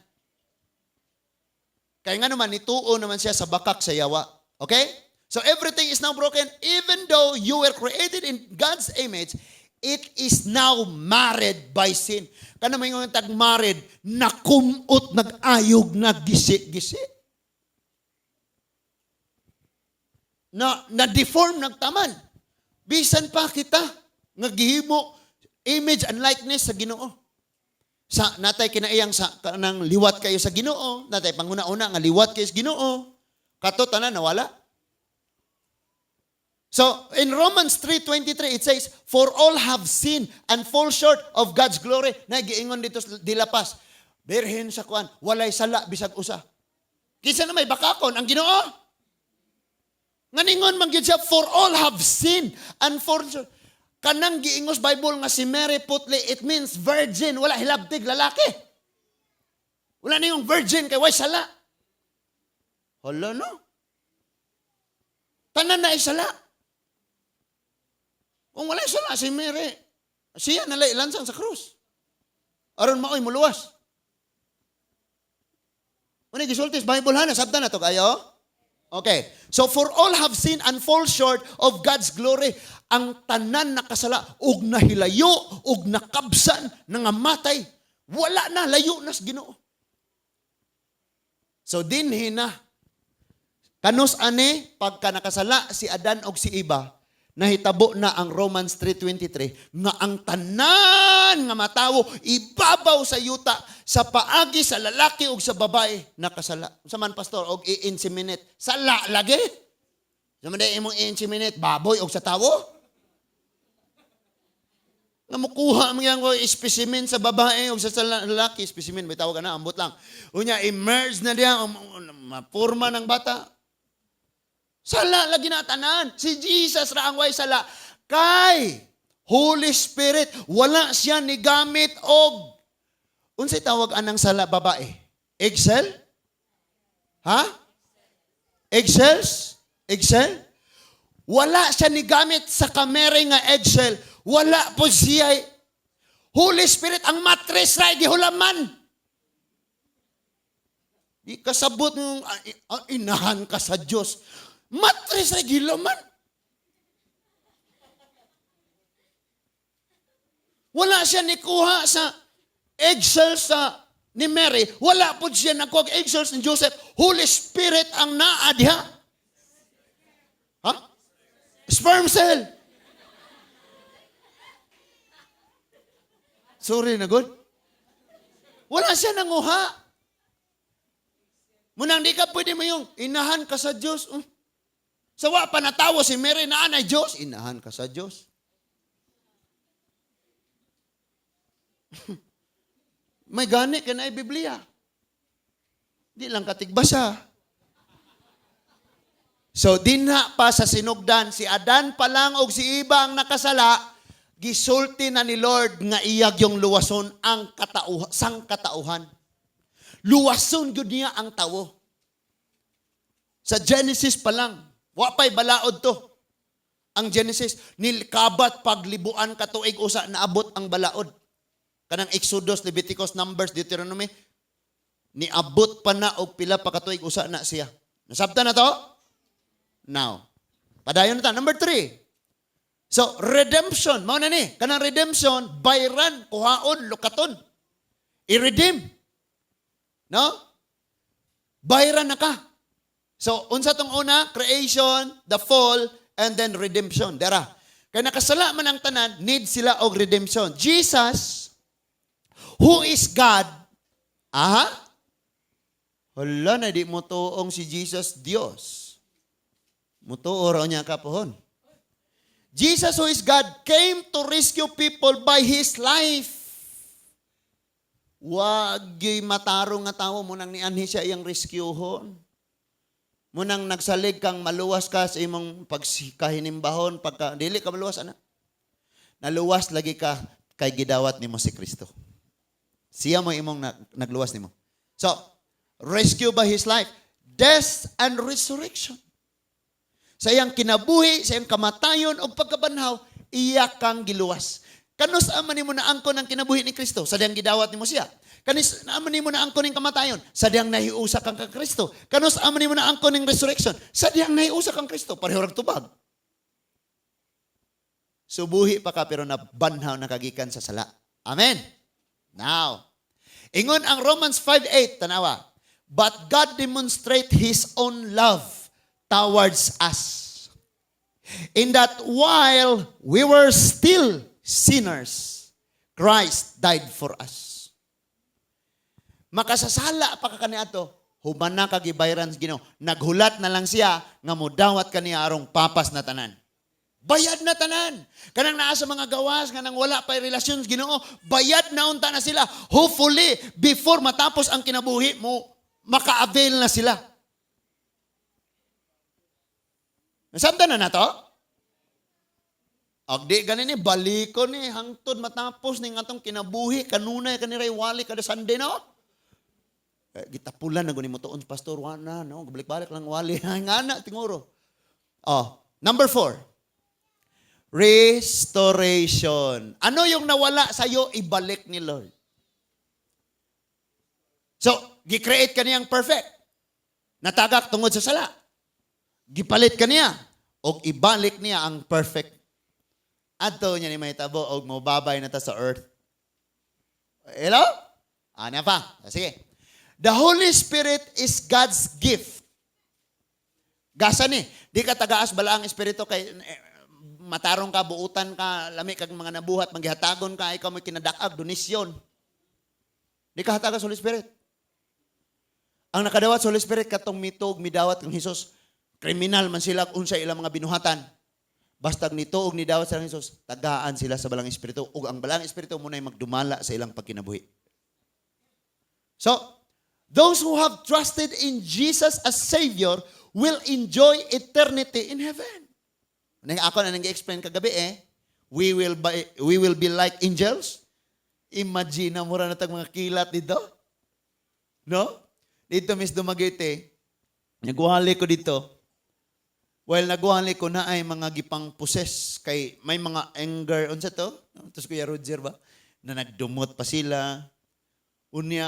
Kaya nga naman, nituo naman siya sa bakak sa yawa. Okay? So everything is now broken. Even though you were created in God's image, it is now marred by sin. Kana may nga tag marred, nakumot, nag-ayog, naggisi-gisi. Na, na-deform, nagtaman. Bisan pa kita, nga gihimo image and likeness sa Ginoo. Sa natay kinaiyang sa kanang liwat kayo sa Ginoo, natay panguna-una nga liwat kayo sa Ginoo. Kato tanan nawala. So, in Romans 3:23 it says, "For all have sinned and fall short of God's glory." Nagiingon dito sa Dilapas. Birhen sa kuan, walay sala bisag usa. Kinsa na may bakakon ang Ginoo? Nganingon man gyud siya, "For all have sinned and fall short." Kanang giingos Bible nga si Mary putli, it means virgin, wala hilabtig lalaki. Wala na yung virgin kay way sala. Hala no. Tanan na sala. Kung wala sala si Mary, siya nala ilansang sa krus. Aron maoy muluwas. Una gisulti sa Bible ha, nasabtan na to kayo? Okay. So "For all have sinned and fall short of God's glory." Ang tanan nakasala ug nahilayo ug nakabsan nangamatay. Wala na, layo na sa Ginoo. So dinhi na kanus ani pagka nakasala si Adan og si Eva, nahitabo na ang Romans 3:23 nga ang tanan nga matawo ibabaw sa yuta sa paagi sa lalaki ug sa babae nakasala. Unsa man, pastor, og i-inseminate? Sala lagi. Sa man imong i-inseminate, baboy og sa tawo? Nga mukuha mo yang specimen sa babae o sa lalaki, specimen, may tawag na, ambot lang. Unya, emerge na diya, mapurma ng bata. Sala lagi na tanan. Si Jesus ra ang way sala. Kay Holy Spirit, wala siya ni gamit og unsay tawag anang sala babae? Egg cell? Ha? Egg cells? Egg cell? Wala siya ni gamit sa kamere nga egg cell. Wala po siya. Holy Spirit, ang matres ra gihulaman. Di kasabot ng inahan ka sa Diyos. Matres ra gihulaman. Wala siya nikuha sa egg cells sa ni Mary. Wala po siya nakuha egg cells ni Joseph. Holy Spirit ang naa diha. Ha? Sperm cell. Sorry na good. Wala siya nanguha. Munang di ka pwede mo yung inahan ka sa Diyos. Sa wa pa natawo si Mary na anay Diyos. Inahan ka sa Diyos. May gani ka na Biblia. Di lang katigbasa. So, dinha pa sa sinugdan, si Adan pa lang og si Eva ang nakasala, gisulti na ni Lord nga iyag yung luwason ang katauhan, sang katauhan. Luwason gyud niya ang tawo. Sa Genesis pa lang, wa pa'y balaod to. Ang Genesis, nilkabat paglibuan katuig usa naabot ang balaod. Kanang Exodus, Leviticus, Numbers, Deuteronomy, niabot pa na og pila pa katuig usa na siya. Nasabtan na to? Now, padayon na ta. Number 3. So, redemption. Mao na ni. Kanang redemption, bayran, kuhaon, lukaton. I-redeem. No? Bayran na ka. So, unsa tong una? Creation, the fall, and then redemption. Dara. Kay nakasala man ang tanan, need sila og redemption. Jesus, who is God, aha? Hala na, di mo tuong si Jesus Dios. Mutuo raw niya ka pohon. Jesus, who is God, came to rescue people by His life. Wag matarong nga tawo mo nang nianhi siya iyang rescuehon. Munang nagsalig kang maluwas ka sa imong pagkahinimbahon, pagka dili ka maluwas, ana. Naluwas lagi ka kay gidawat nimo si Kristo. Siya mo imong nagluwas nimo. So, rescue by His life, death and resurrection. Sa iyang kinabuhi, sa iyang kamatayon o pagkabanhaw, iya kang giluwas. Kanus-a man nimo naangkon ang kinabuhi ni Kristo? Sa diyang gidawat nimo siya. Kanus-a man nimo naangkon ang kamatayon? Sa diyang nahiusa kang kang Kristo. Kanus-a man nimo naangkon ang resurrection? Sa diyang nahiusa kang Kristo. Pareho rag tubag. Subuhi pa ka pero nabanhaw na kagikan sa sala. Amen. Now, ingon ang Romans 5:8, tanawa. "But God demonstrate His own love towards us, in that while we were still sinners, Christ died for us." Makasasala pa ka kaniadto, human na ka gibayran sa Ginoo. Naghulat na lang siya nga mudawat kaniya arong papas na tanan. Bayad na tanan. Kanang naa sa mga gawas, nga nang wala pa relasyon sa Ginoo, bayad na unta na sila. Hopefully, before matapos ang kinabuhi mo, maka-avail na sila. Nasabtan na nato? Og di gani ni baliko ni hangtod matapos ning atong kinabuhi kanunay kaniray wali kada Sunday, no? Eh, gitapulan na guni mo tuon, pastor, wana no, balik-balik lang wali nga na tinguro. Oh, number 4. Restoration. Ano yung nawala sa iyo, ibalik ni Lord. So, gi-create ka niyang perfect. Natagak tungod sa sala. Gipalit ka niya og ibalik niya ang perfect. Adto niya ni mahitabo og mobabay na ta sa earth. Hello? Ana pa. Sige. The Holy Spirit is God's gift. Gasa ni. Di ka tagaas balaang espiritu kay eh, matarong ka, buutan ka, lami kag mga nabuhat, manggihatagon ka, ikaw may kinadak-ag, donisyon. Di ka hatagan sa Holy Spirit. Ang nakadawat sa Holy Spirit katong mitog midawat kang Hesus, kriminal man sila unsa ilang mga binuhatan. Bastag nituog ni dawat sa Hesus, tagaan sila sa balang espiritu ug ang balang espiritu mo magdumala sa ilang pagkinabuhi. So, those who have trusted in Jesus as Savior will enjoy eternity in heaven. Nang ako na nang explain kagabi eh, we will be like angels. Imagine na mura na tag mga kilat dito. No? Dito Miss Dumaguete, nagwali ko dito. While nagwali ko na ay mga gipang possess kay may mga anger unsa to? Tapos Kuya Roger ba? Na nagdumot pa sila. Unya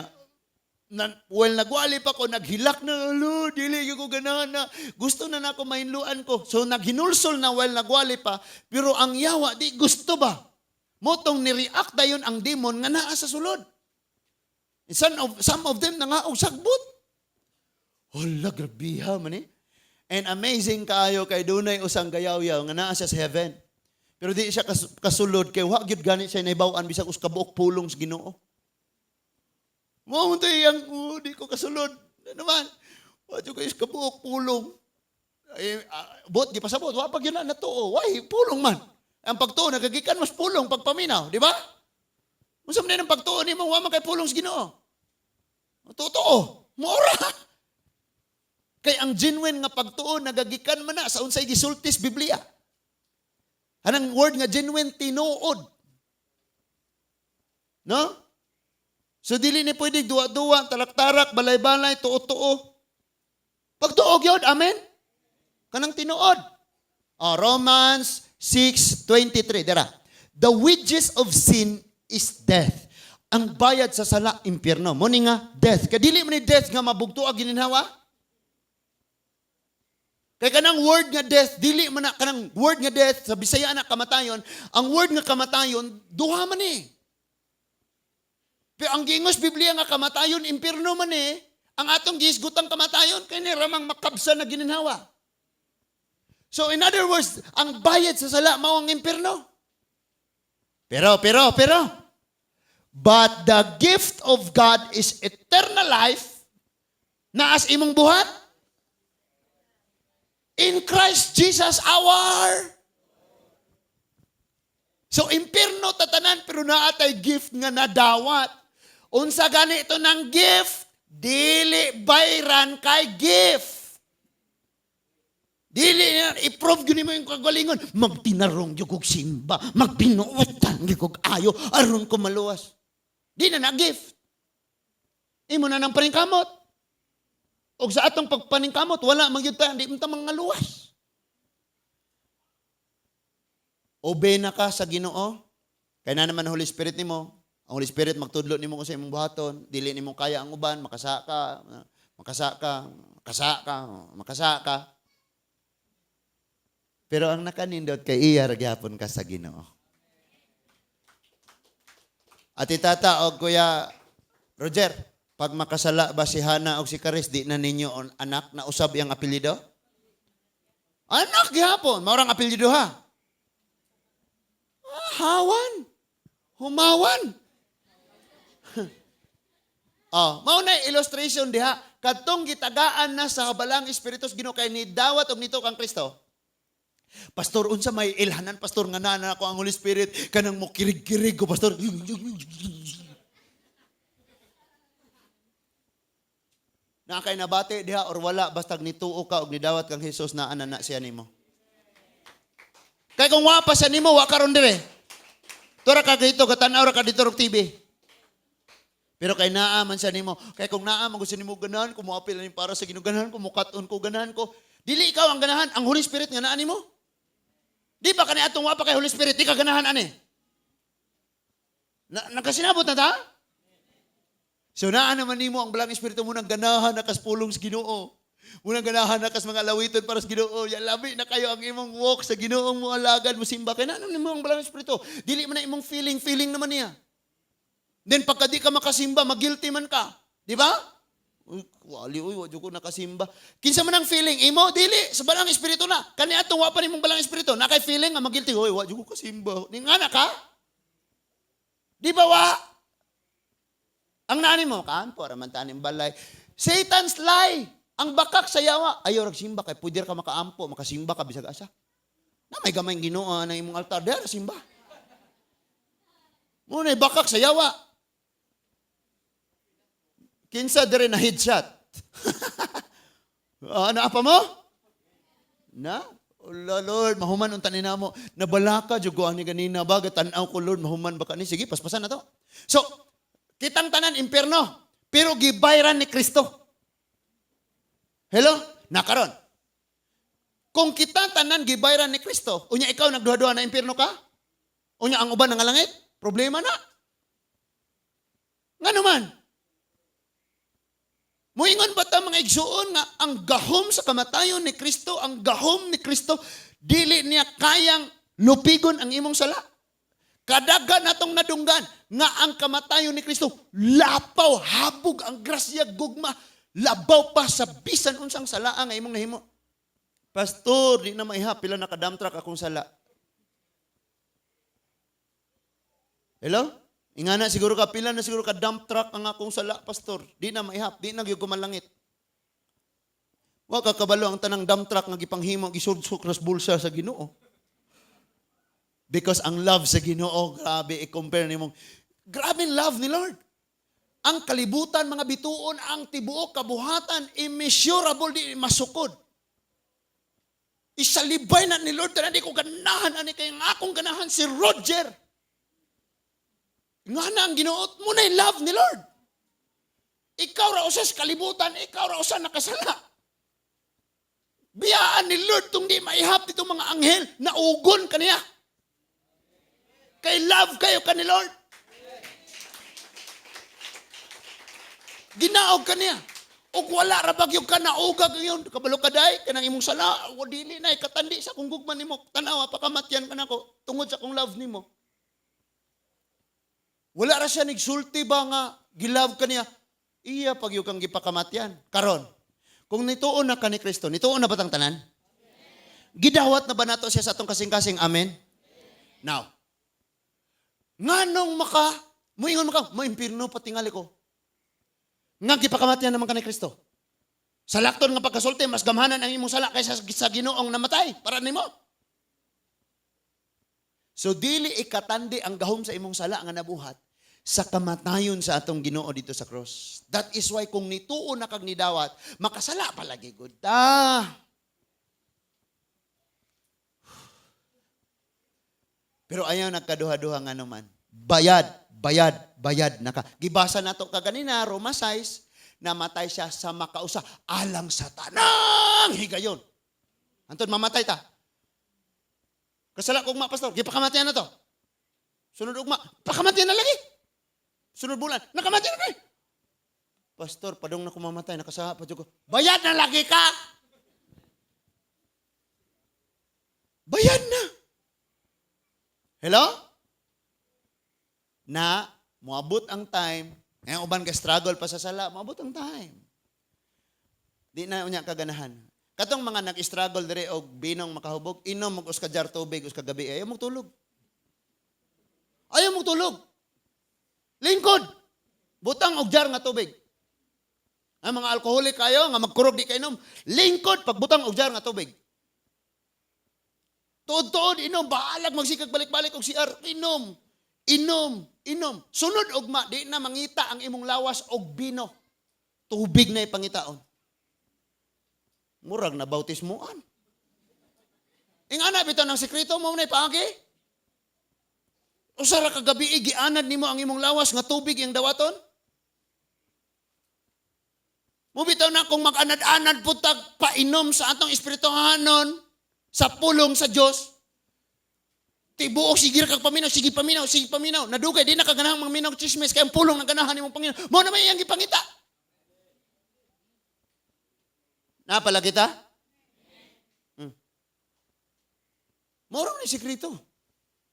na, well, nagwali pa ko, naghilak na, alo, dili ko ganahan na. Gusto na nako mainluan ko. So, naghinulsol na while nagwali pa, pero ang yawa, di gusto ba? Motong ni-react dayon ang demon nga naa sa sulod. Some of them nangaog sagbot. Hala, grabiha man eh. And amazing kaayo kay dunay usang gayaw-yaw nga naa siya sa heaven. Pero di siya kasulod kay wa gyud gani siya nahibaw-an bisag us kabuok pulong sa Ginoo. Mo to iyang, oh, di ko kasulod. Ano naman? Wa jud kay kabuok pulong. Eh, bot di pasabot, wa pa gyud na natuo. Why pulong man? Ang pagtuo nagagikan mas pulong pagpaminaw, di ba? Unsa man ang pagtuo nimo, wa man kay pulong sa Ginoo? Totoo. Mora. Kay ang genuine nga pagtuo nagagikan man na sa unsay gisulti sa Biblia. Anang word nga genuine, tinuod. No? So dili ni pwede duwa-duwa, tarak-tarak, balay-balay, tuo-tuo. Pagtuo gyud, amen? Kanang tinuod. Oh, Romans 6:23 dira. "The wages of sin is death." Ang bayad sa sala, impyerno. Mo ni nga death. Kay dili man ni death nga mabugto ag gininhawa. Kay kanang word nga death, dili man na kanang word nga death sa Bisaya na kamatayon, ang word nga kamatayon duha man eh. Pero ang giingos Biblia nga kamatayon, impyerno man eh. Ang atong gihisgutang kamatayon kay ni ramang makabsa na gininhawa. So in other words, ang bayad sa sala mao ang impierno. Pero, pero, pero, but the gift of God is eternal life naa sa imong buhat in Christ Jesus our. So impierno ta tanan, pero naa tay gift nga nadawat. Unsa gani ito ng gift? Dili bayran kay gift. Dili na i-prove gyud nimo yung kagalingon. Magtinarong gyud kog simba, magbinuotan gyud kog ayo aron ko maluwas. Di na na gift. Imo na nang paningkamot. Og sa atong pagpaningkamot, wala man gyud ta, di man ta mangaluwas. Obey na ka sa Ginoo. Kay na naman ang Holy Spirit nimo. Ang Holy Spirit magtudlo nimo kung sa imong buhaton, dili nimo kaya ang uban, makasa ka, makasa ka, makasa ka, makasa ka. Pero ang nakanindot kay iya ra gyapon ka sa Ginoo. At itata og Kuya Roger, pag makasala ba si Hana og si Karis, di na ninyo anak na usab iyang apelyido? Anak gihapon, mao rang apelyido ha. Ah, hawan. Humawan. Oh, mao na illustration diha kadtong gitagaan na sa Balang Espiritu sa Ginoo kay nidawat og nito kang Kristo. Pastor, unsa may ilhanan, pastor, nga naa na ako ang Holy Spirit kanang mo kirig-kirig ko, pastor? Na kay nabati diha or wala, basta nituo ka og nidawat kang Hesus, naa na na siya nimo. Kay kung wa pa siya nimo, wa karon dire. Tura ka dito, katanaw ra ka dito og TV. Pero kay naa man siya nimo, kay kung naa man gusto nimo ganahan ko moapil ni para sa Ginoo, ganahan ko mokat-on ko, ganahan ko. Dili ikaw ang ganahan, ang Holy Spirit nga naa nimo. Di ba kani atong wa pa kay Holy Spirit, di ka ganahan ani? Na, nagkasinabot na ta? So naa naman nimo ang Balang Espiritu mo nang ganahan na kas pulong sa Ginoo. Munang ganahan na kas mga alawiton para sa Ginoo. Ya labi na kayo ang imong walk sa Ginoong mo alagad mo simba kay naa nimo ang Balang Espiritu. Dili man na imong feeling, feeling naman niya. Then pagka di ka makasimba, magilty man ka. Di ba? Uy, wali, uy, wa ko nakasimba. Kinsa man ang feeling imo, dili sa Balang Espiritu na. Kani atong wa pa nimong Balang Espiritu, na kay feeling nga magilty, uy, wa ko kasimba. Ni nga na ka? Di ba wa? Ang naani mo, kampo, raman tanim balay. Satan's lie. Ang bakak sa yawa. Ayaw rag simba kay pwede ka makaampo, makasimba ka bisag asa. Na may gamay Ginoo na imong altar, diha ra simba. Muna bakak sa yawa. Kinsa dire na headshot? Ah, naa pa mo? Na? Ula, Lord, mahuman unta ni namo. Nabalaka jud ko ani ganina ba tan-aw ko, Lord, mahuman ba ka ni? Sige, paspasan na to. So, kitang tanan impierno, pero gibayran ni Kristo. Hello? Nakaron. Kung kita tanan gibayran ni Kristo, unya ikaw nagduha-duha na impierno ka? Unya ang uban nga langit? Problema na. Ngano man? Muingon ba ta, mga igsuon, nga ang gahom sa kamatayon ni Kristo, ang gahom ni Kristo, dili niya kayang lupigon ang imong sala? Kadagan natong nadunggan nga ang kamatayon ni Kristo, lapaw, habog ang grasya, gugma, labaw pa sa bisan unsang sala nga imong nahimo. Pastor, di na maiha, pila na ka-dump truck akong sala. Hello? Ingana siguro ka, pila na siguro ka dump truck ang akong sala, pastor. Di na maihap, di na gyud kumalangit. Wa ka kabalo ang tanang dump truck nga gipanghimo, gisudsok ras bulsa sa Ginoo. Because ang love sa Ginoo, grabe i-compare nimo. Grabe ang love ni Lord. Ang kalibutan, mga bituon, ang tibuok kabuhatan, immeasurable, di masukod. Isalibay na ni Lord, tanan di ko ganahan, ani kay ang akong ganahan si Roger. Nga na ang Ginoo mo na love ni Lord. Ikaw ra usa sa kalibutan, ikaw ra usa nakasala. Biyaan ni Lord tung di maihap dito mga anghel, naugon kaniya. Kay love kayo ka ni Lord. Ginaog kaniya. Ug wala ra bagyo ka naugag ngayon, kabalo ka day kanang imong sala, o dili na katandi sa akong gugma nimo. Tan-awa pakamatyan ka nako tungod sa akong love nimo. Wala ra siya nigsulti ba nga gilove ka niya. Iya pag kang gipakamatyan. Karon, kung nituon na ka ni Kristo, nituon na ba tang tanan? Gidawat na ba nato siya sa atong kasing-kasing? Amen? Now, nganong maka, muingon maka, maimpirno patingali ko. Nga gipakamatian naman ka ni Kristo. Sa lakton nga pagkasulti, mas gamhanan ang imong sala kaysa sa Ginoong namatay para nimo. So dili ikatandi ang gahom sa imong sala nga nabuhat sa kamatayon sa atong Ginoo dito sa cross. That is why kung nituo na kag nidawat, makasala palagi gud ta. Pero ayaw nagkaduha-duha nga naman. Bayad, bayad, bayad na ka. Gibasa nato kaganina, Roma 6, namatay siya sa makausa alang sa tanang higayon. Anton, mamatay ta. Kasala ko ugma, pastor. Gipakamatayan na to. Sunod ugma, pakamatayan na lagi. Sunod bulan, nakamatay na kay. Pastor, padong na kumamatay, nakasaha pa ko. Bayad na lagi ka! Bayad na! Hello? Na, moabot ang time, ngayon uban ka struggle pa sa sala, moabot ang time. Di na unya kaganahan. Katong mga nag-struggle dire og binong makahubog, inom og usa ka jar tubig usa ka gabi, ayaw mong tulog. Ayaw mong tulog. Lingkod. Butang og jar nga tubig. Ang mga alkoholik kayo nga magkurog di kainom, lingkod pagbutang og jar nga tubig. Tuod-tuod inom, bahalag magsikag balik-balik og CR, inom. Inom, inom. Sunod ugma di na mangita ang imong lawas og bino. Tubig na ipangitaon. Murag na bautismoan. Ingana bitaw ng sekreto mo na ipaagi. Usa ra ka gabi gianad nimo ang imong lawas nga tubig iyang dawaton? Mubitaw na kung mag-anad-anad pud tag painom sa atong espirituhanon sa pulong sa Dios. Tibuok sige kag paminaw, sige paminaw, sige paminaw. Nadugay di na kaganahang mangaminaw chismis kay ang pulong ng ganahan nimong Panginoon. Mao na may iyang gipangita. Napala kita? Mao ra ni sekreto.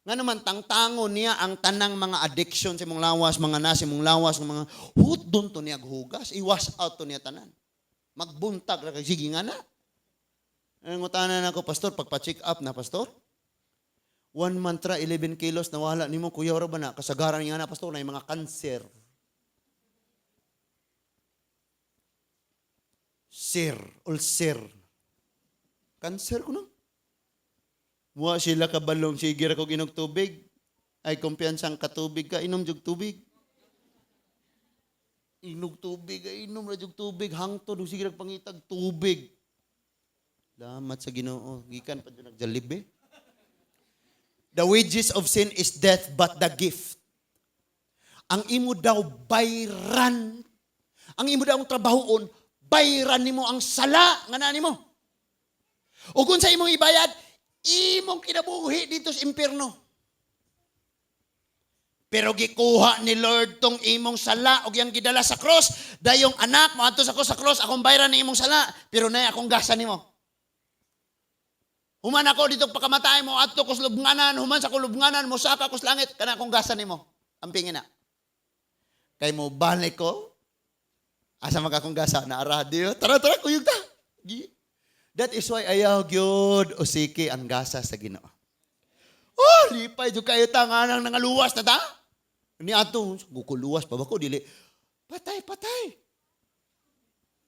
Nga naman, tangtango niya ang tanang mga addiction sa imong lawas, mga nasa imong lawas, mga hutdon to niya hugas, i-wash out to niya tanan. Magbuntag ra kay sige nga na. Nangutanan ako, pastor, pagpa-check up na, pastor. 1 month ra, 11 kilos, nawala nimo, kuya ra ba na? Kasagaran nga na, pastor, na yung mga cancer. Sir, ulcer. Cancer ko no? Muha sila kabalong, sige ra kog inog tubig. Ay, kumpiyansang katubig ka, inom jug tubig. Inog tubig, ay, inom ra jug tubig. Hangtod, sige ra pangitag tubig. Salamat sa Ginoo. Gikan pa jud nagjalib. The wages of sin is death, but the gift. Ang imo daw bayran. Ang imo daw ang trabahoon, bayran nimo ang sala nga naa nimo. Ug kung sa imong ibayad, imong kinabuhi dito sa impierno. Pero gikuha ni Lord tong imong sala og iyang gidala sa cross. Dayong anak, moadto sa ko sa cross, akong bayran ni imong sala, pero nay akong gasa nimo. Human ako dito pagkamatay mo, adto ko sa lubnganan, human sa kulubnganan, mosaka ko sa langit, kana akong gasa nimo. Ampingin na. Kay mo balik ko, asa mag akong gasa, naara, di ba? Tara, tara, kuyog ta. That is why ayaw gyud usiki ang gasa sa Ginoo. Oh, lipay jud kayo ta nga nang nangaluwas na ta. Ni ato, gukuluwas pa ba ko dili. Patay, patay.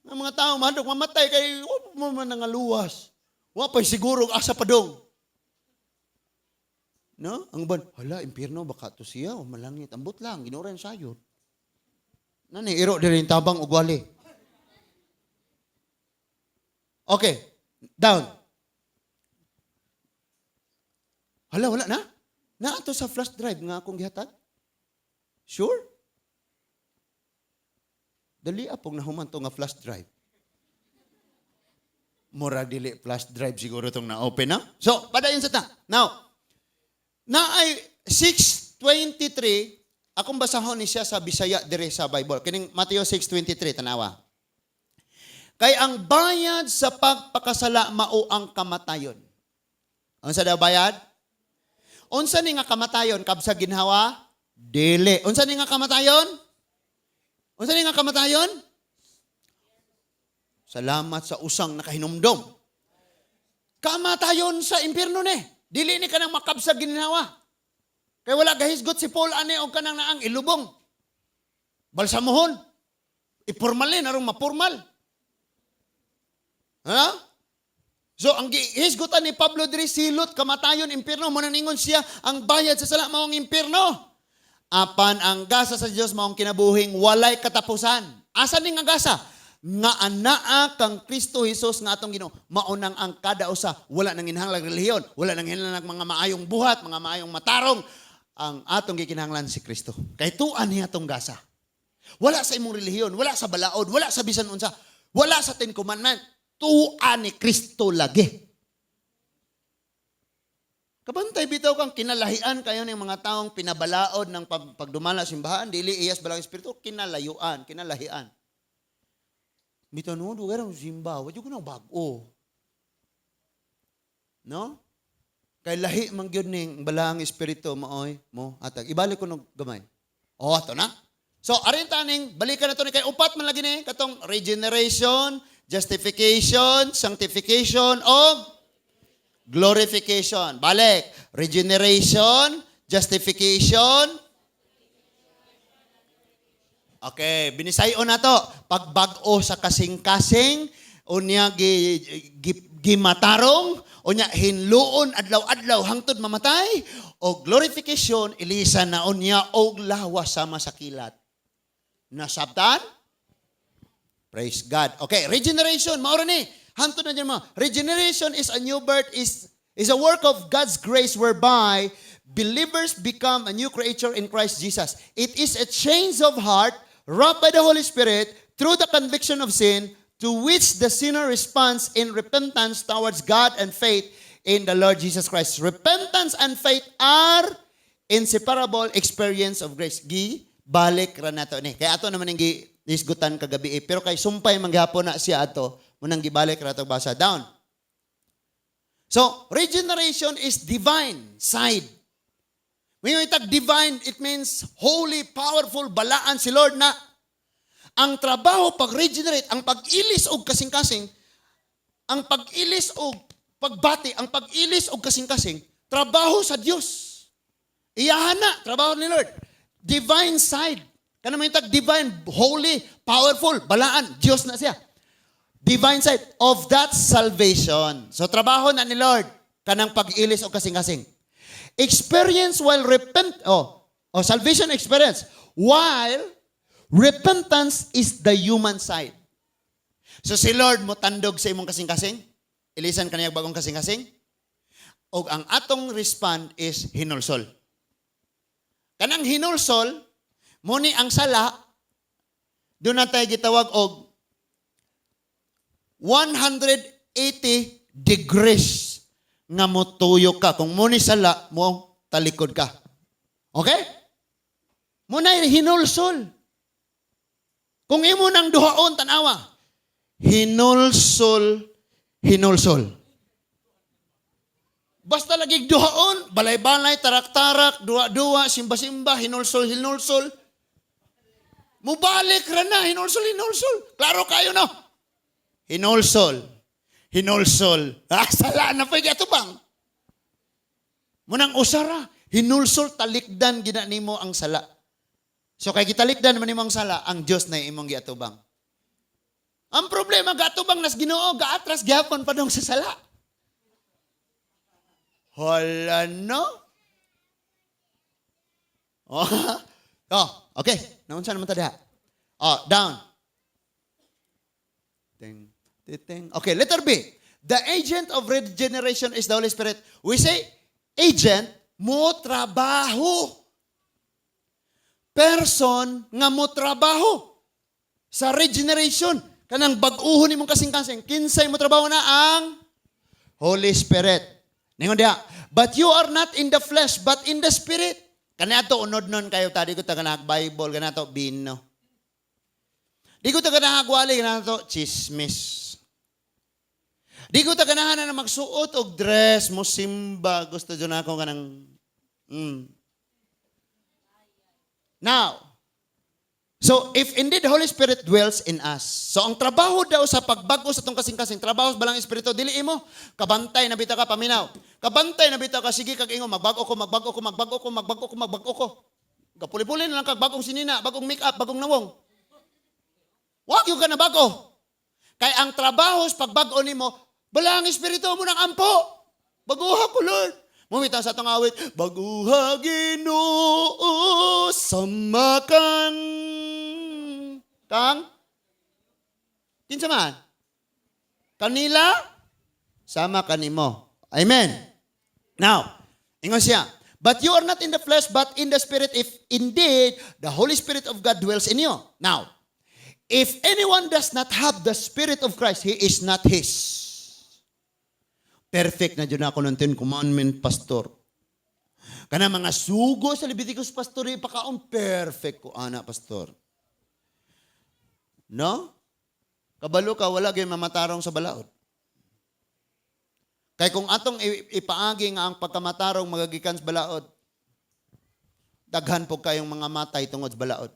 Ang mga tao mahadlok mamatay kay oh, mo man nangaluwas. Wa pa'y siguro asa pa dong. No? Ang uban, hala, impierno baka to siya o malangit. Ambot lang, Ginoo ra sayod. Nani iro diri tabang og wali. Okay, down. Hala, wala na? Naa to sa flash drive nga akong gihatag? Sure? Dali apong nahuman to nga flash drive. Murag dili flash drive siguro tong na-open na. So, padayon sa ta. Now, naay 6:23, akong basahon ni siya sa Bisaya dire sa Bible. Kining Mateo 6:23, tanawa. Kay ang bayad sa pagpakasala mao ang kamatayon. Unsa daw bayad? Unsa ni nga kamatayon kabsa ginhawa? Dili. Unsa ni nga kamatayon? Unsa ni nga kamatayon? Salamat sa usang nakahinumdom. Kamatayon sa impyerno ni. Dili ni kanang makabsag ginhawa. Kay wala gahisgot si Paul ani og kanang naang ilubong. Balsamuhon. Ipormalin aron mapurmal. Ha? So ang gihisgutan ni Pablo diri, silot, kamatayon, impyerno. Mo ningon siya, ang bayad sa sala mao ang impyerno. Apan ang gasa sa Dios mao ang kinabuhing walay katapusan. Asa ni nga gasa? Nga anaa kang Kristo Jesus nga atong Ginoo. Mao nang ang kada usa wala nang kinahanglan relihiyon, wala nang kinahanglan mga maayong buhat, mga maayong matarong. Ang atong gikinahanglan si Kristo. Kay tuan niya atong gasa. Wala sa imong relihiyon, wala sa balaod, wala sa bisan unsa, wala sa Ten Commandment. Tuan ni Kristo lagi. Kabantay bitaw kang kinalahian kayo ng mga taong pinabalaod ng pagdumala sa simbahan, dili iyas balang espiritu, kinalayuan, kinalahian. Bitaw no, dugay ra simba, wa ko nang bag-o. No? Kay lahi man gyud ning balaang espiritu maoy mo atag. Ibalik ko nog gamay. Oh, ato na. So, arin taning balikan na to ni kay upat man lagi ni katong regeneration, justification, sanctification, og glorification. Balik. Regeneration, justification. Okay, binisayon na to. Pagbag-o sa kasing-kasing, unya gimatarong, unya hinluon adlaw-adlaw hangtod mamatay, o glorification, ilisa na unya og lawas sama sa kilat. Nasabtan? Praise God. Okay, regeneration, mao ra ni. Hangtod na dyan mo. Regeneration is a new birth, is a work of God's grace whereby believers become a new creature in Christ Jesus. It is a change of heart wrought by the Holy Spirit through the conviction of sin to which the sinner responds in repentance towards God and faith in the Lord Jesus Christ. Repentance and faith are inseparable experience of grace. Gi balik ra nato ni. Kaya ato naman ang gi hisgutan kagabi eh. Pero kay sumpay manggihapon na siya ato, munang gibalik ra to basa down. So, regeneration is divine side. When you tag divine, it means holy, powerful, balaan si Lord na. Ang trabaho pag-regenerate, ang pag-ilis og kasing-kasing, ang pag-ilis og pagbati, ang pag-ilis og kasing-kasing, trabaho sa Dios. Iyahan na, trabaho ni Lord. Divine side. Kana may tag divine, holy, powerful, balaan, Dios na siya. Divine side of that salvation. So trabaho na ni Lord kanang pag-ilis og kasing-kasing. Experience while repent oh, salvation experience while repentance is the human side. So si Lord mo tandog sa imong kasing-kasing, ilisan kaniya bagong kasing-kasing. Og ang atong respond is hinulsol. Kanang hinulsol, mo ni ang sala, doon na tayo gitawag og 180 degrees nga motuyo ka. Kung mo ni sala, mo talikod ka. Okay? Mo na hinulsol. Kung imo nang duhaon, tanawa. Hinulsol, hinulsol. Basta lagi duhaon, balay-balay, tarak-tarak, duwa-duwa, simba-simba, hinulsol, hinulsol. Mubalik ra na, hinulsol, hinulsol. Klaro kayo, no? Hinulsol. Hinulsol. Ah, sala na pa bang? Munang usara, hinulsol, talikdan gina nimo ang sala. So kay gitalikdan man nimo ang sala, ang Dios na imong giatubang. Ang problema, gaatubang nas Ginoo, gaatras gihapon padong sa sala. Hala no? Oh, okay. Naunsa naman ta diha? Oh, down. Ting, ting. Okay, letter B. The agent of regeneration is the Holy Spirit. We say, agent, mo trabaho. Person nga mo trabaho sa regeneration. Kanang bag-uhon nimong kasing-kasing. Kinsay mo trabaho na ang Holy Spirit. Ningon diha, "But you are not in the flesh, but in the Spirit." Kanato unod nun kayo ta, di ko ta ganahag Bible, kanato bino. Di ko ta ganahag wali, kanato chismis. Di ko ta ganahan na magsuot og dress, mo simba, gusto dyan ako kanang. Now, So, if indeed the Holy Spirit dwells in us. So, ang trabaho daw sa pagbago sa atong kasing-kasing, trabaho sa Balaang Espiritu, dili imo. Kabantay na bitaw ka, paminaw. Kabantay na bitaw ka, sige kag ingon, "Magbago ko, magbago ko, magbago ko, magbago ko, magbago ko." Gapuli-puli na lang kag bagong sinina, bagong make-up, bagong nawong. Wa gyud ka nabago. Kay ang trabaho sa pagbag-o nimo, Balaang Espiritu mo nang ampo. "Baguha ko, Lord." Mumita sa atong awit, "Baguha Ginoo sama kang kang kinsa man? Kanila sama kanimo." Amen. Now, ingon siya, "But you are not in the flesh, but in the Spirit, if indeed the Holy Spirit of God dwells in you." Now, if anyone does not have the Spirit of Christ, he is not his. Perfect na dyan ako ng Ten Commandment, Pastor. Kana mga sugo sa Leviticus, Pastor, ipakaon, perfect ko, ana, Pastor. No? Kabalo ka, wala gyud mamatarong sa balaod. Kay kung atong ipaagi nga ang pagkamatarong magagikan sa balaod, daghan po kayong mga matay tungod sa balaod.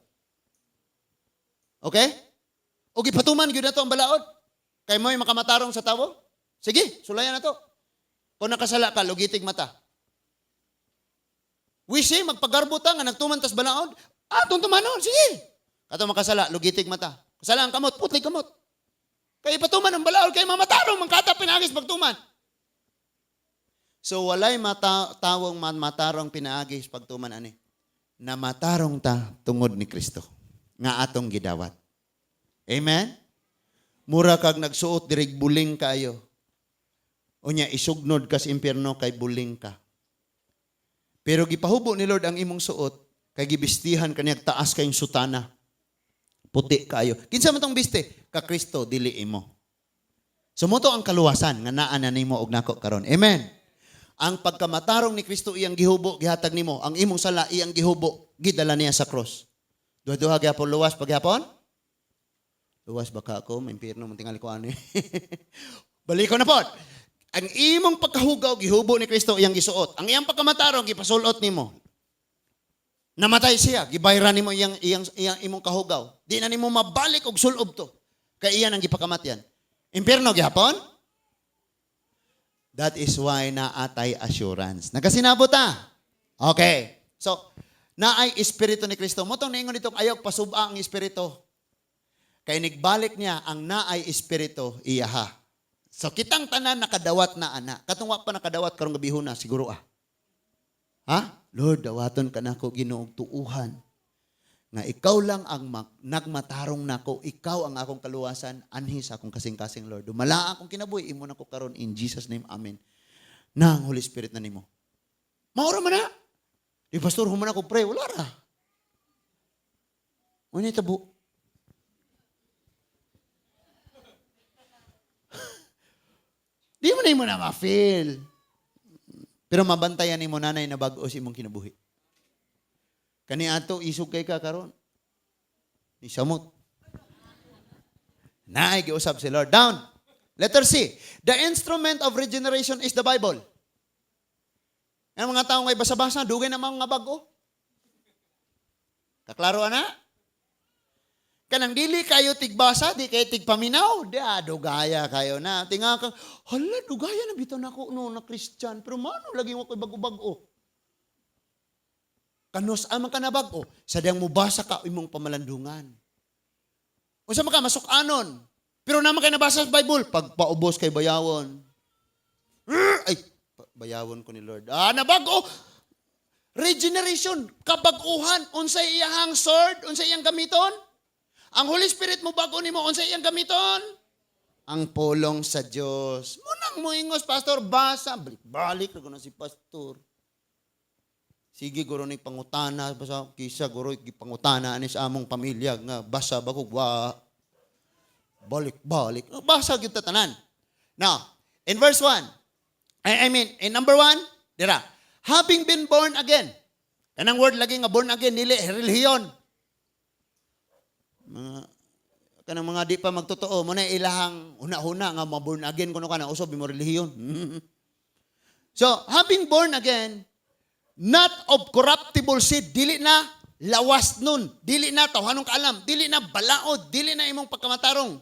Okay? O gipatuman gyud nato ang balaod. Kay mo'y makamatarong sa tawo? Sige, sulayan na to. Kung nakasala ka, lugitig mata. We say, magpagarbo ta nga nagtuman tas balaod. Ah, atong tumanon, sige. Kato makasala, lugitig mata. Kasala ang kamot, putlig kamot. Kay ipatuman ang balaod, kay mamatarong man kata pinaagi sa pagtuman. So walay mata, tawong matarong pinaagi sa pagtuman ani. Na matarong ta tungod ni Kristo nga atong gidawat. Amen? Mura kag nagsuot dirig buling kayo. Unya isugnod ka sa impyerno kay buling ka. Pero gipahubo ni Lord ang imong suot kay gibistihan kaniya taas kayong sutana. Puti kayo. Kinsa man tong biste? Ka Kristo, dili imo. So mao to ang kaluwasan nga naa na nimo og nako karon. Amen. Ang pagkamatarong ni Kristo iyang gihubo, gihatag nimo. Ang imong sala iyang gihubo, gidala niya sa cross. Duha-duha gyapon luwas pagyapon? Luwas baka ako, may impyerno man tingali ko ani. Balik ko na pod. Ang imong pagkahugaw gihubo ni Kristo iyang gisuot. Ang iyang pagkamatarong gipasulot nimo. Namatay siya, gibayran nimo iyang imong kahugaw. Di na nimo mabalik og sulob to. Kay iyan ang gipakamatyan. Impyerno gihapon? That is why naatay assurance. Nagasinabot ta. Okay. So, naay espiritu ni Kristo. Mao tong niingon dito, ayaw pasuba ang espiritu. Kay nigbalik niya ang naay espiritu iyaha. So kitang tanan nakadawat na ana. Katong wa pa nakadawat karong gabihona siguro ah. Ha? "Lord, dawaton ka nako Ginoo tuuhan nga ikaw lang ang nagmatarong nako, ikaw ang akong kaluwasan anhi sa akong kasing-kasing, Lord. Dumala akong kinabuhi, imo nako karon in Jesus' name. Amen." Na ang Holy Spirit na nimo. Maura man na. "Di, Pastor, human ako pray, wala ra. Ano tabo?" Di mo na mo na ma-feel. Pero mabantayan nimo nanay na bag-o sa imong kinabuhi. Kani ato isog kay ka karon. Ni samot. Naay giusab si Lord. Down. Letter C. The instrument of regeneration is the Bible. Ang mga tao ngay basa-basa, dugay na mga bago. Kaklaro ana? Kanang dili kayo tigbasa, di kayo tigpaminaw, di ah, dugaya kayo na. Tinga ka, "Hala, dugaya na bitaw nako no na Christian, pero mano lagi wa ko'y bago-bago?" Kanus man ka na bago, sa diyang mubasa ka imong pamalandungan. Unsa man ka masuk-anon, pero naman kay nabasa sa Bible, pagpaubos kay bayawon. Ay, bayawon ko ni Lord. Ah, nabago. Regeneration, kabag-uhan, unsay iyahang sword, unsay iyang gamiton? Ang Holy Spirit mo bago nimo, unsay iyang gamiton? Ang pulong sa Dios. Munang moingos, "Pastor, basa." Balik, balik na si pastor. Sige, guro ni pangutana, basa, kisa, guro, pangutana ani sa among pamilya, nga, basa ba ko, wa, balik, balik. Basa gyud tanan. Now, in verse 1, I mean, in number 1, dira, having been born again. Kanang word lagi nga born again, dili, relihiyon. Mga, kanang mga di pa magtotoo, mo na ilahang huna-huna nga ma-born again kuno ka na, usob mo relihiyon. So, having born again, not of corruptible seed, dili na lawas nun, dili na tawhanong kaalam, dili na balaod, dili na imong pagkamatarong.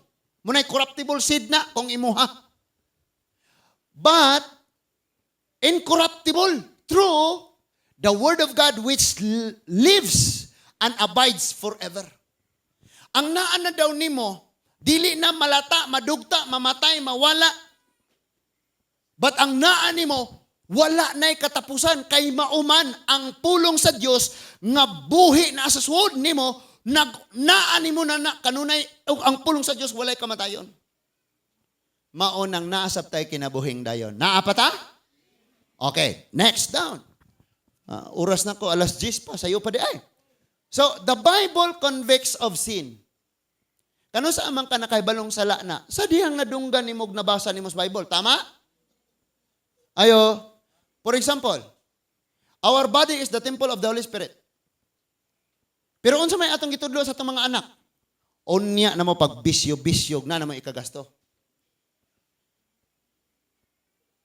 Munay corruptible seed na kung imuha. But incorruptible through the word of God which lives and abides forever. Ang naa na daw nimo, dili na malata, madugta, mamatay, mawala. But ang naa nimo, wala na'y katapusan kay mao man ang pulong sa Dios nga buhi na sa suod nimo, nag naa nimo na, na kanunay ug ang pulong sa Dios walay kamatayon. Mao nang naa sab tay kinabuhing dayon. Naa pa ta? Okay, next down. Ah, oras na ko, alas 10 pa, sayo pa diay. So, the Bible convicts of sin. Kanus-a man ka nakahibalong sala na, sa dihang nadunggan nimo og nabasa nimo sa Bible, tama? Ayo. For example, our body is the temple of the Holy Spirit. Pero unsa may atong gitudlo sa atong mga anak? Unya na mo pagbisyo-bisyo na mo ikagasto.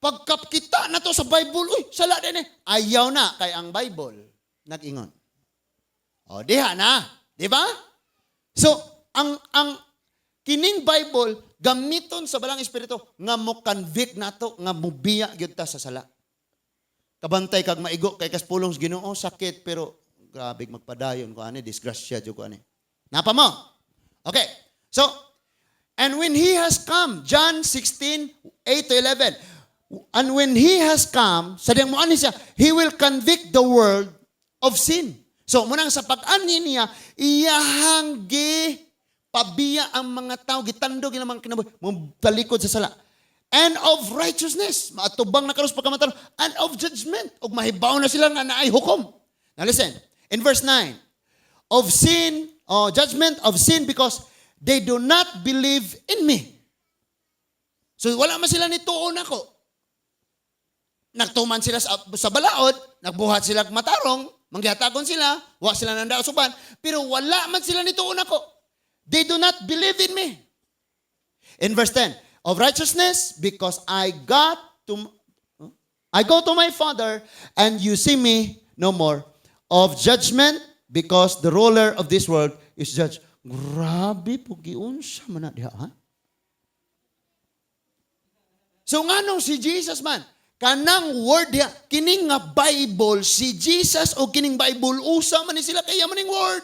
Pagkapkita na to sa Bible, uy, sala din eh. Ayaw na kay ang Bible nag-ingon. O, diha na. Di ba? So, ang kining Bible gamiton sa Balaang Espiritu nga mo convict nato nga mubiya gyud ta sa sala. Kabantay kag maigo kay kas pulong sa Ginoo, sakit, pero grabe magpadayon ko ani, disgrasya jud ko ani. Napa mo? Okay. So, and when he has come, John 16, 8 to 11. And when he has come, sa diyang moanhi siya, he will convict the world of sin. So, munang sa pag-anhi niya, iyahang gi pabiya ang mga tao, gitandog ilang mga kinabuhi, talikod sa sala. And of righteousness, maatubang na karos pagkamataron, and of judgment, ug mahibaw na sila nga naay hukom. Now listen, in verse 9, of sin, or judgment of sin because they do not believe in me. So wala man sila nituon ako. Nagtuman sila sa balaod, nagbuhat sila matarong, manggihatagon sila, wa sila nang uban, pero wala man sila nituon ako. They do not believe in me. In verse 10, of righteousness because I go to my Father and you see me no more. Of judgment because the ruler of this world is judged. Grabe po giunsa man na diha, ha? So nganong si Jesus man kanang word diha, kining nga Bible, si Jesus o kining Bible usa man ni sila kaya maning word.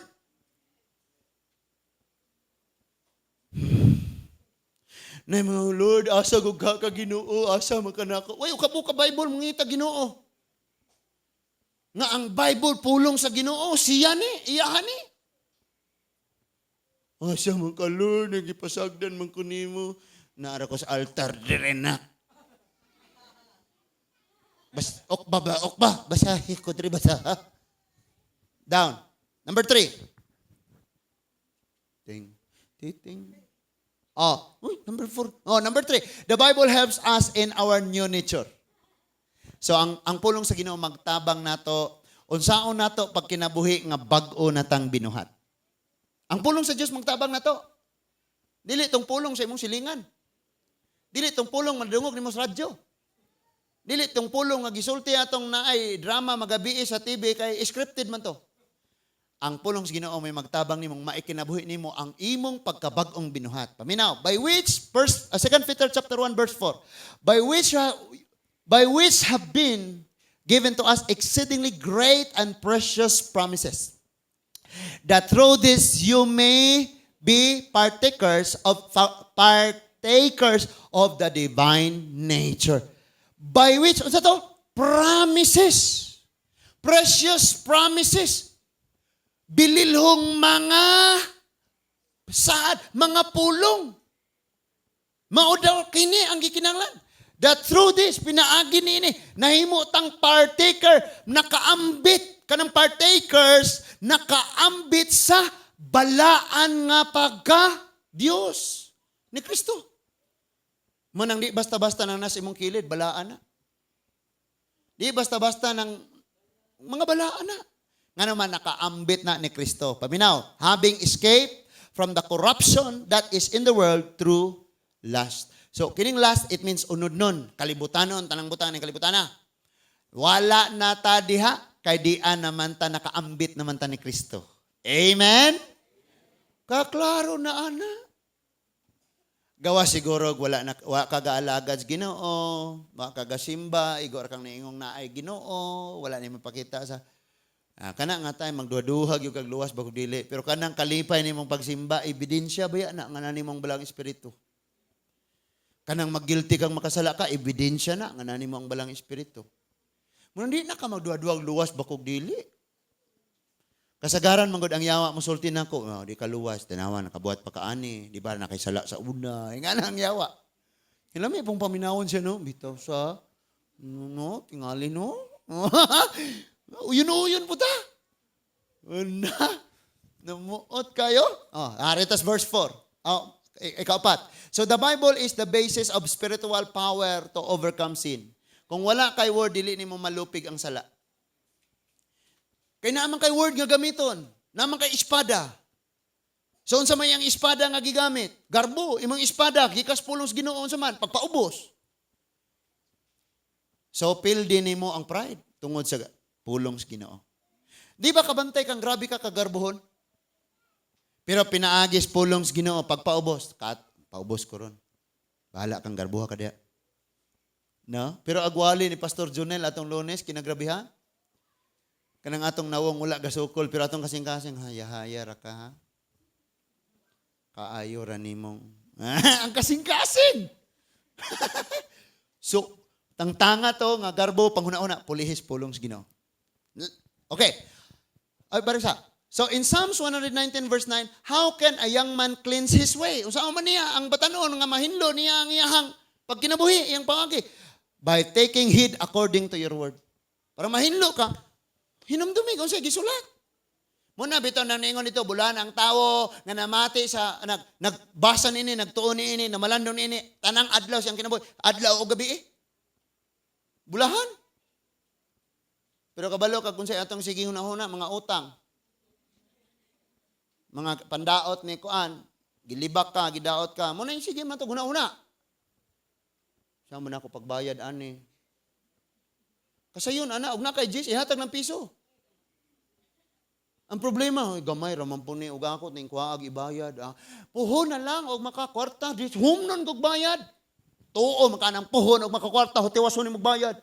Nay mga Lord, asa ko ka ka Ginoo, asa man ka nako. Way ka ka Bible mangita Ginoo. Nga ang Bible pulong sa Ginoo, siya ni, iyahan ni. Asa man ka, Lord, nagipasagdan man ko nimo. Naara ko sa altar dire na. Bas, okba ba, okba, basahi ko diri basa. Ha? Down. Number 3. Ting, ting. Oh, uy, number 4. Oh, number 3. The Bible helps us in our new nature. So ang pulong sa Ginoo magtabang nato, unsaon nato pag kinabuhi nga bag-o natang binuhat. Ang pulong sa Dios magtabang nato. Dili tong pulong sa imong silingan. Dili tong pulong madungog nimo sa radyo. Dili tong pulong nga gisulti atong naay drama magabi sa TV kay scripted man to. Ang pulong sa Ginoo may magtabang nimong maikinabuhi nimo ang imong pagkabag-ong binuhat. Paminaw, by which first 2 Peter chapter 1 verse 4, by which have been given to us exceedingly great and precious promises, that through this you may be partakers of the divine nature. By which, unsa to? Promises. Precious promises. Bililhong mga saad, mga pulong. Mao daw kini ang gikinahanglan. That through this, pinaagi niini, nahimo tang partaker, nakaambit, kanang partakers, nakaambit sa balaan nga pagka Dios ni Kristo. Manang di basta-basta nang nasa imong kilid, balaan na. Di basta-basta ng mga balaan na. Nga naman, nakaambit na ni Kristo. Paminaw, having escaped from the corruption that is in the world through lust. So, kining lust, it means unod nun, kalibutanon, tanang butan ng kalibutana. Wala na ta diha, Kay dian naman ta nakaambit naman ta ni Kristo. Amen? Kaklaro na, ana. Gawa siguro wala na, wa ka gaalagad sa Ginoo, wa ka gasimba, igor kang niingong naay Ginoo, wala ni mapakita sa kana nga time magduha-duha gyud kag luwas ba kog dili, pero kanang kalipay nimong pagsimba, ebidensya baya na nga nimong Balaang Espiritu. Kanang mag-guilty kang makasala ka, ebidensya na nga nimo ang Balaang Espiritu. Muna di na ka magduha-duhag luwas ba kog dili. Kasagaran man gud ang yawa mosulti nako, "Oh, di ka luwas, tanawa nakabuhat pa ka ani, di ba nakaisala sa una." Nga na ang yawa. Hilami pong paminawon siya, no, bitaw sa no, tingali, no. Uyon-uyon po ta. Una, namuot kayo. Oh, aritas verse 4. Oh, ikaapat. So the Bible is the basis of spiritual power to overcome sin. Kung wala kay word, dili nimo malupig ang sala. Kay naa man kay word nga gamiton, naa man kay espada. So unsa may ang espada nga gigamit? Garbo, imong espada gikas pulong sa Ginoo, unsa man pagpaubos. So pildi nimo ang pride tungod sa pulong sa Ginoo. Di ba kabantay kang grabe ka kagarbohon? Pero pinaagis pulong sa Ginoo pagpaubos, kat paubos ko ron. Bahala kang garboha ka diha. No? Pero agwali ni Pastor Junel atong Lunes, kinagrabihan. Kanang atong nawong wala gasukol, pero atong kasing-kasing, haya-haya ra ka, ha. Kaayo ra nimong. Ang kasing-kasing! So, tangtanga to nga garbo panghuna-una, pulihis pulong sa Ginoo. Okay. Ay, barisa. So in Psalms 119 verse 9, how can a young man cleanse his way? Unsa man niya ang batanon nga mahinlo niya ang iyahang pagkinabuhi, iyang pangagi? By taking heed according to your word. Para mahinlo ka, hinumdumi kung sa gisulat. Muna bitaw nang niingon dito, bulan ang tawo nga namati sa nagbasa niini, nagtuon niini, namalandong niini, tanang adlaw siyang kinabuhi, adlaw o gabi eh. Bulahan. Pero kabalo kag kung sa atong sige hunahuna, mga utang. Mga pandaot ni kuan, gilibak ka, gidaot ka. Muna yung sige man to hunahuna. Siya mo na ako pagbayad ani. Kasayon ana og na kay Jesus ihatag ng piso. Ang problema, "Ay, gamay ra man po ni og ako ning kuwaag ibayad. Ah, puhon na lang og makakwarta, dis humnon kog bayad." Tuo man kanang puhon og makakwarta, tiwason ni magbayad.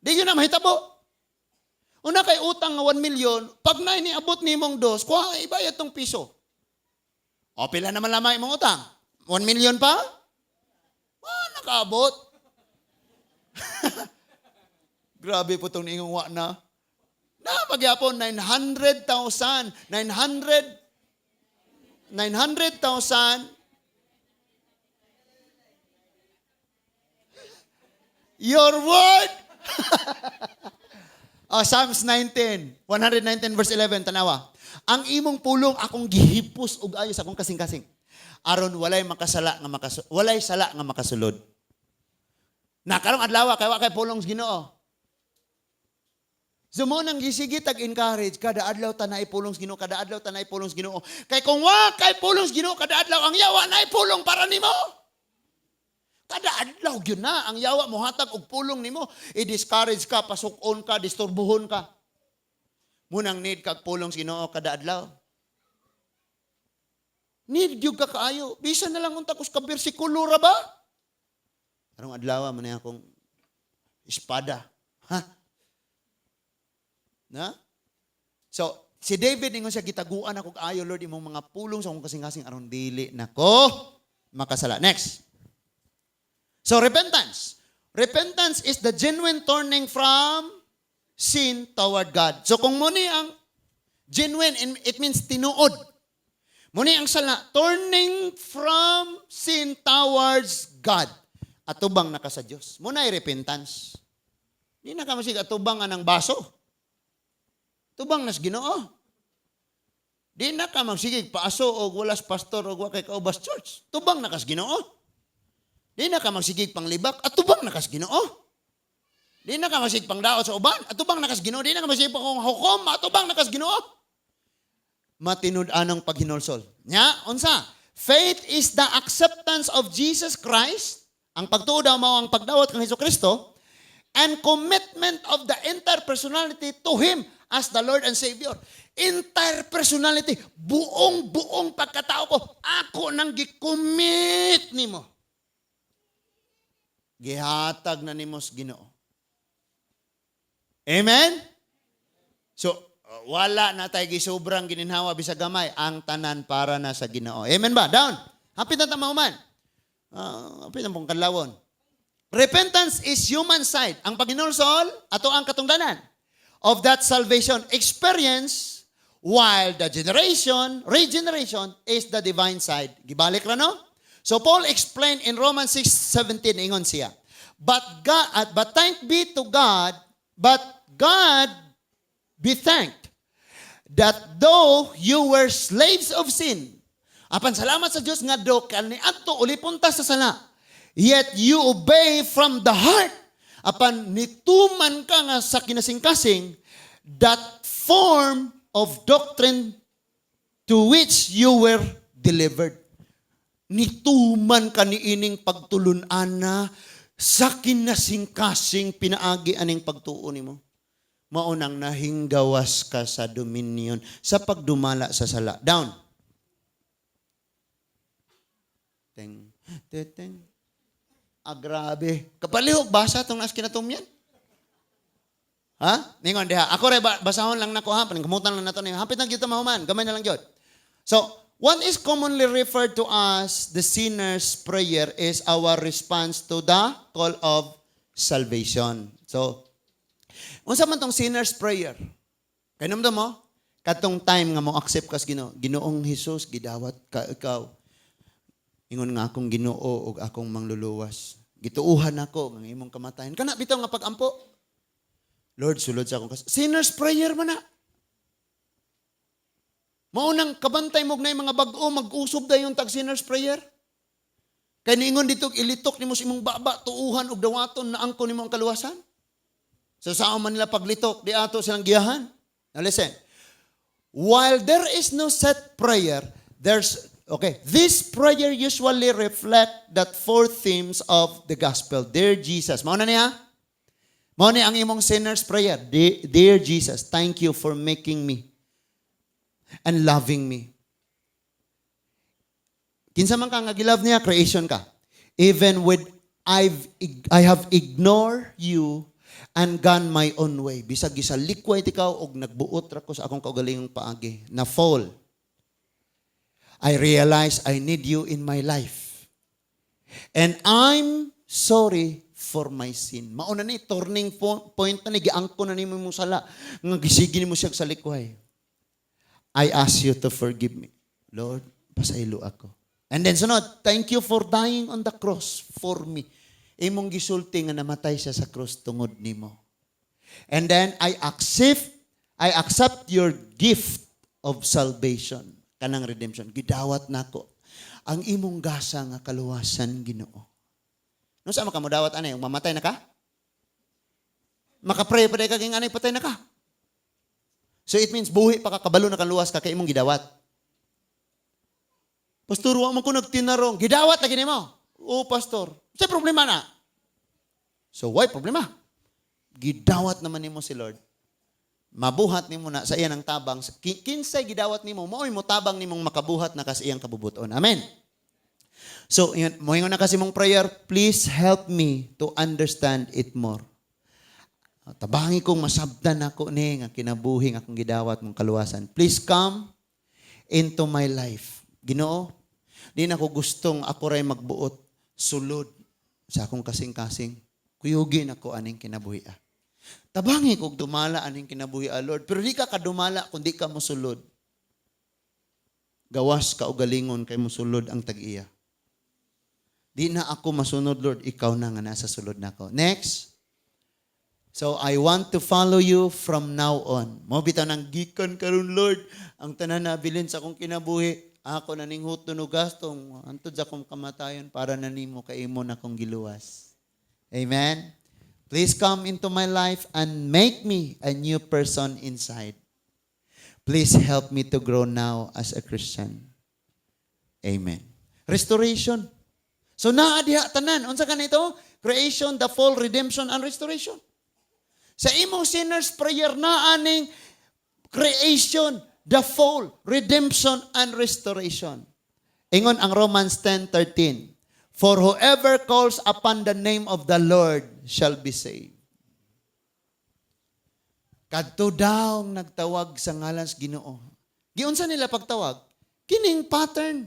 Di yun na mahitabo. Una kay utang nga 1 million, pag na iniabot nimong dos, kuha ibayad tong piso. O pila naman lamang imong utang? 1 million pa? Ah, nakaabot. Grabe po itong niingong wa na. Na, pagyapon, 900,000. 900, 900,000. Your word. Oh, Psalms 19, 119 verse 11, tanawa. "Ang imong pulong akong gihipos og ayo sa akong kasing-kasing. Aron walay sala nga makasulod." Na karong adlaw kay wa kay pulong sa Ginoo. So mo nang gisigi tag encourage kada adlaw ta naay pulong sa Ginoo, kada adlaw ta naay pulong sa Ginoo. Kay kung wa kay pulong sa Ginoo kada adlaw, ang yawa naay pulong para nimo. Kada adlaw gyud na ang yawa mohatag og pulong nimo, i-discourage ka, pasuk-on ka, disturbuhon ka. Munang need kag pulong sa Ginoo kada adlaw. Need gyud ka kaayo. Bisan na lang unta kus ka bersikulo ra ba? Karong adlaw man akong espada. Ha? Na? So, si David ingon siya, "Gitaguan ako ayo, Lord, imong mga pulong sa akong kasing-kasing aron dili nako makasala." Next. So, repentance. Repentance is the genuine turning from sin toward God. So, kung mo ni ang genuine, it means tinuod. Mo ni ang sala, turning from sin towards God. Atubang na ka sa Diyos. Mo na repentance. Di na ka masig atubang anang baso. Tubang nas Ginoo. Di na ka magsigig paaso og walas pastor og wa kay kaubas church. Tubang na kas Ginoo. Di na ka magsigig panglibak, atubang na kas Ginoo. Di na ka magsig pangdaot sa uban, atubang na kas Ginoo. Di na ka magsig pang hukom, atubang na kas Ginoo. Matinud-anong paghinulsol. Nya, unsa? Faith is the acceptance of Jesus Christ. Ang pagtuo daw mao ang pagdawat kang Hesus Kristo and commitment of the entire personality to Him as the Lord and Savior. Entire personality, buong buong pagkatao ko, ako nang gi-commit nimo. Gihatag na nimo sa Ginoo. Amen? So, wala na tayo gisobrang gininhawa bisag gamay, ang tanan para na sa Ginoo. Amen ba? Down. Hapit na ta mahuman. Hapit na pong kadlawon. Repentance is human side. Ang paghinulsol, ato ang katungdanan of that salvation experience, while the generation, regeneration is the divine side. Gibalik ra, no? So Paul explained in Romans 6:17, ingon siya, But thank be to God, but God be thanked that though you were slaves of sin," apan salamat sa Dios nga do kaniadto ulipon ta sa sala, "yet you obey from the heart," apan nituman ka nga sa kinasingkasing, "that form of doctrine to which you were delivered." Nituman ka niining pagtulun-ana sa kinasingkasing pinaagi aning pagtuo nimo. Maunang nahinggawas ka sa dominion, sa pagdumala sa sala. Down. Teng, teteng. Ah, grabe. Kapalihok, basa itong nas kinatumyan. Ha? Ningon diha. Ako rin, basahon lang nako ha. Paningkamutan lang nato. Hapit na gyud ta mahuman. Gamay na lang gyud. So, what is commonly referred to as the sinner's prayer is our response to the call of salvation. So, unsa man tong sinner's prayer? Kay mo? Katong time nga mo accept kas Ginoo, "Ginoong Hesus, gidawat ka ikaw. Ingon nga akong Ginoo ug akong mangluluwas. Gituuhan ako ng imong kamatayon." Kana bitaw nga pagampo. "Lord, sulod sa akong kas." Sinner's prayer man na. Maunang kabantay mo na mga bag-o mag-usob dayon tag sinner's prayer. Kay niingon dito, ilitok nimo sa imong baba, tuuhan og dawaton na angkon nimo ang kaluwasan. So saan man nila paglitok, di ato silang giyahan. Now listen. While there is no set prayer, there's okay, this prayer usually reflect that four themes of the gospel. Dear Jesus, mao na niya? Mao ni ang imong sinner's prayer. Dear Jesus, thank you for making me and loving me. Kinsa man ka nga gilove niya, creation ka. Even with I have ignored you and gone my own way. Bisag gisalikway ikaw og nagbuot ra ko sa akong kaugalingong paagi. Na fall. I realize I need you in my life. And I'm sorry for my sin. Mauna ni turning point na ni, giangko na nimo imong sala nga gisigi nimo siya sa likway. I ask you to forgive me. Lord, pasaylo ako. And then sunod, thank you for dying on the cross for me. Imong gisulti nga namatay siya sa cross tungod nimo. And then I accept your gift of salvation, kanang redemption. Gidawat nako ang imong gasa nga kaluwasan, Ginoo. No sa ka modawat ani, mamatay na ka? Makapray pa ka ging anay, patay na ka. So it means buhi pa ka, kabalo na kaluwas ka kay imong gidawat. "Pastor, wa man ko nagtinarong." Gidawat lagi nimo. "Oo, pastor." Sa problema na. So why problema? Gidawat naman nimo si Lord. Mabuhat nimo na sa iyang tabang. Kinsay gidawat nimo, mao'y mo tabang nimong makabuhat na kas iyang kabubuton. Amen. So, yun, moingon na kasi mong prayer, "Please help me to understand it more. Tabangi kong masabtan ako ni nga kinabuhi nga akong gidawat mong kaluwasan. Please come into my life. Ginoo, di na ko gustong ako ray magbuot, sulod sa akong kasing-kasing. Kuyugin ako aning kinabuhi. Ah. Tabangi kog dumala aning kinabuhi, ah, Lord." Pero di ka kadumala kung di ka mosulod. Gawas ka o galingon kay mosulod ang tag-iya. "Di na ako masunod, Lord. Ikaw na nga nasa sulod na ako." Next. So, I want to follow you from now on. Mo bitaw nang gikan karon, Lord. Ang tanan na bilin sa akong kinabuhi, ako na ning huton og gastong hantod sa akong kamatayon para na nimo kay imo na akong giluwas. Amen. Please come into my life and make me a new person inside. Please help me to grow now as a Christian. Amen. Restoration. So naa diha tanan. Unsa kanito? Creation, the fall, redemption, and restoration. Sa imong sinner's prayer naa ning creation, the fall, redemption, and restoration. Ingon ang Romans 10:13, "For whoever calls upon the name of the Lord shall be saved." Kadto daw nagtawag sa ngalan sa Ginoo. Giunsa nila pagtawag? Kining pattern.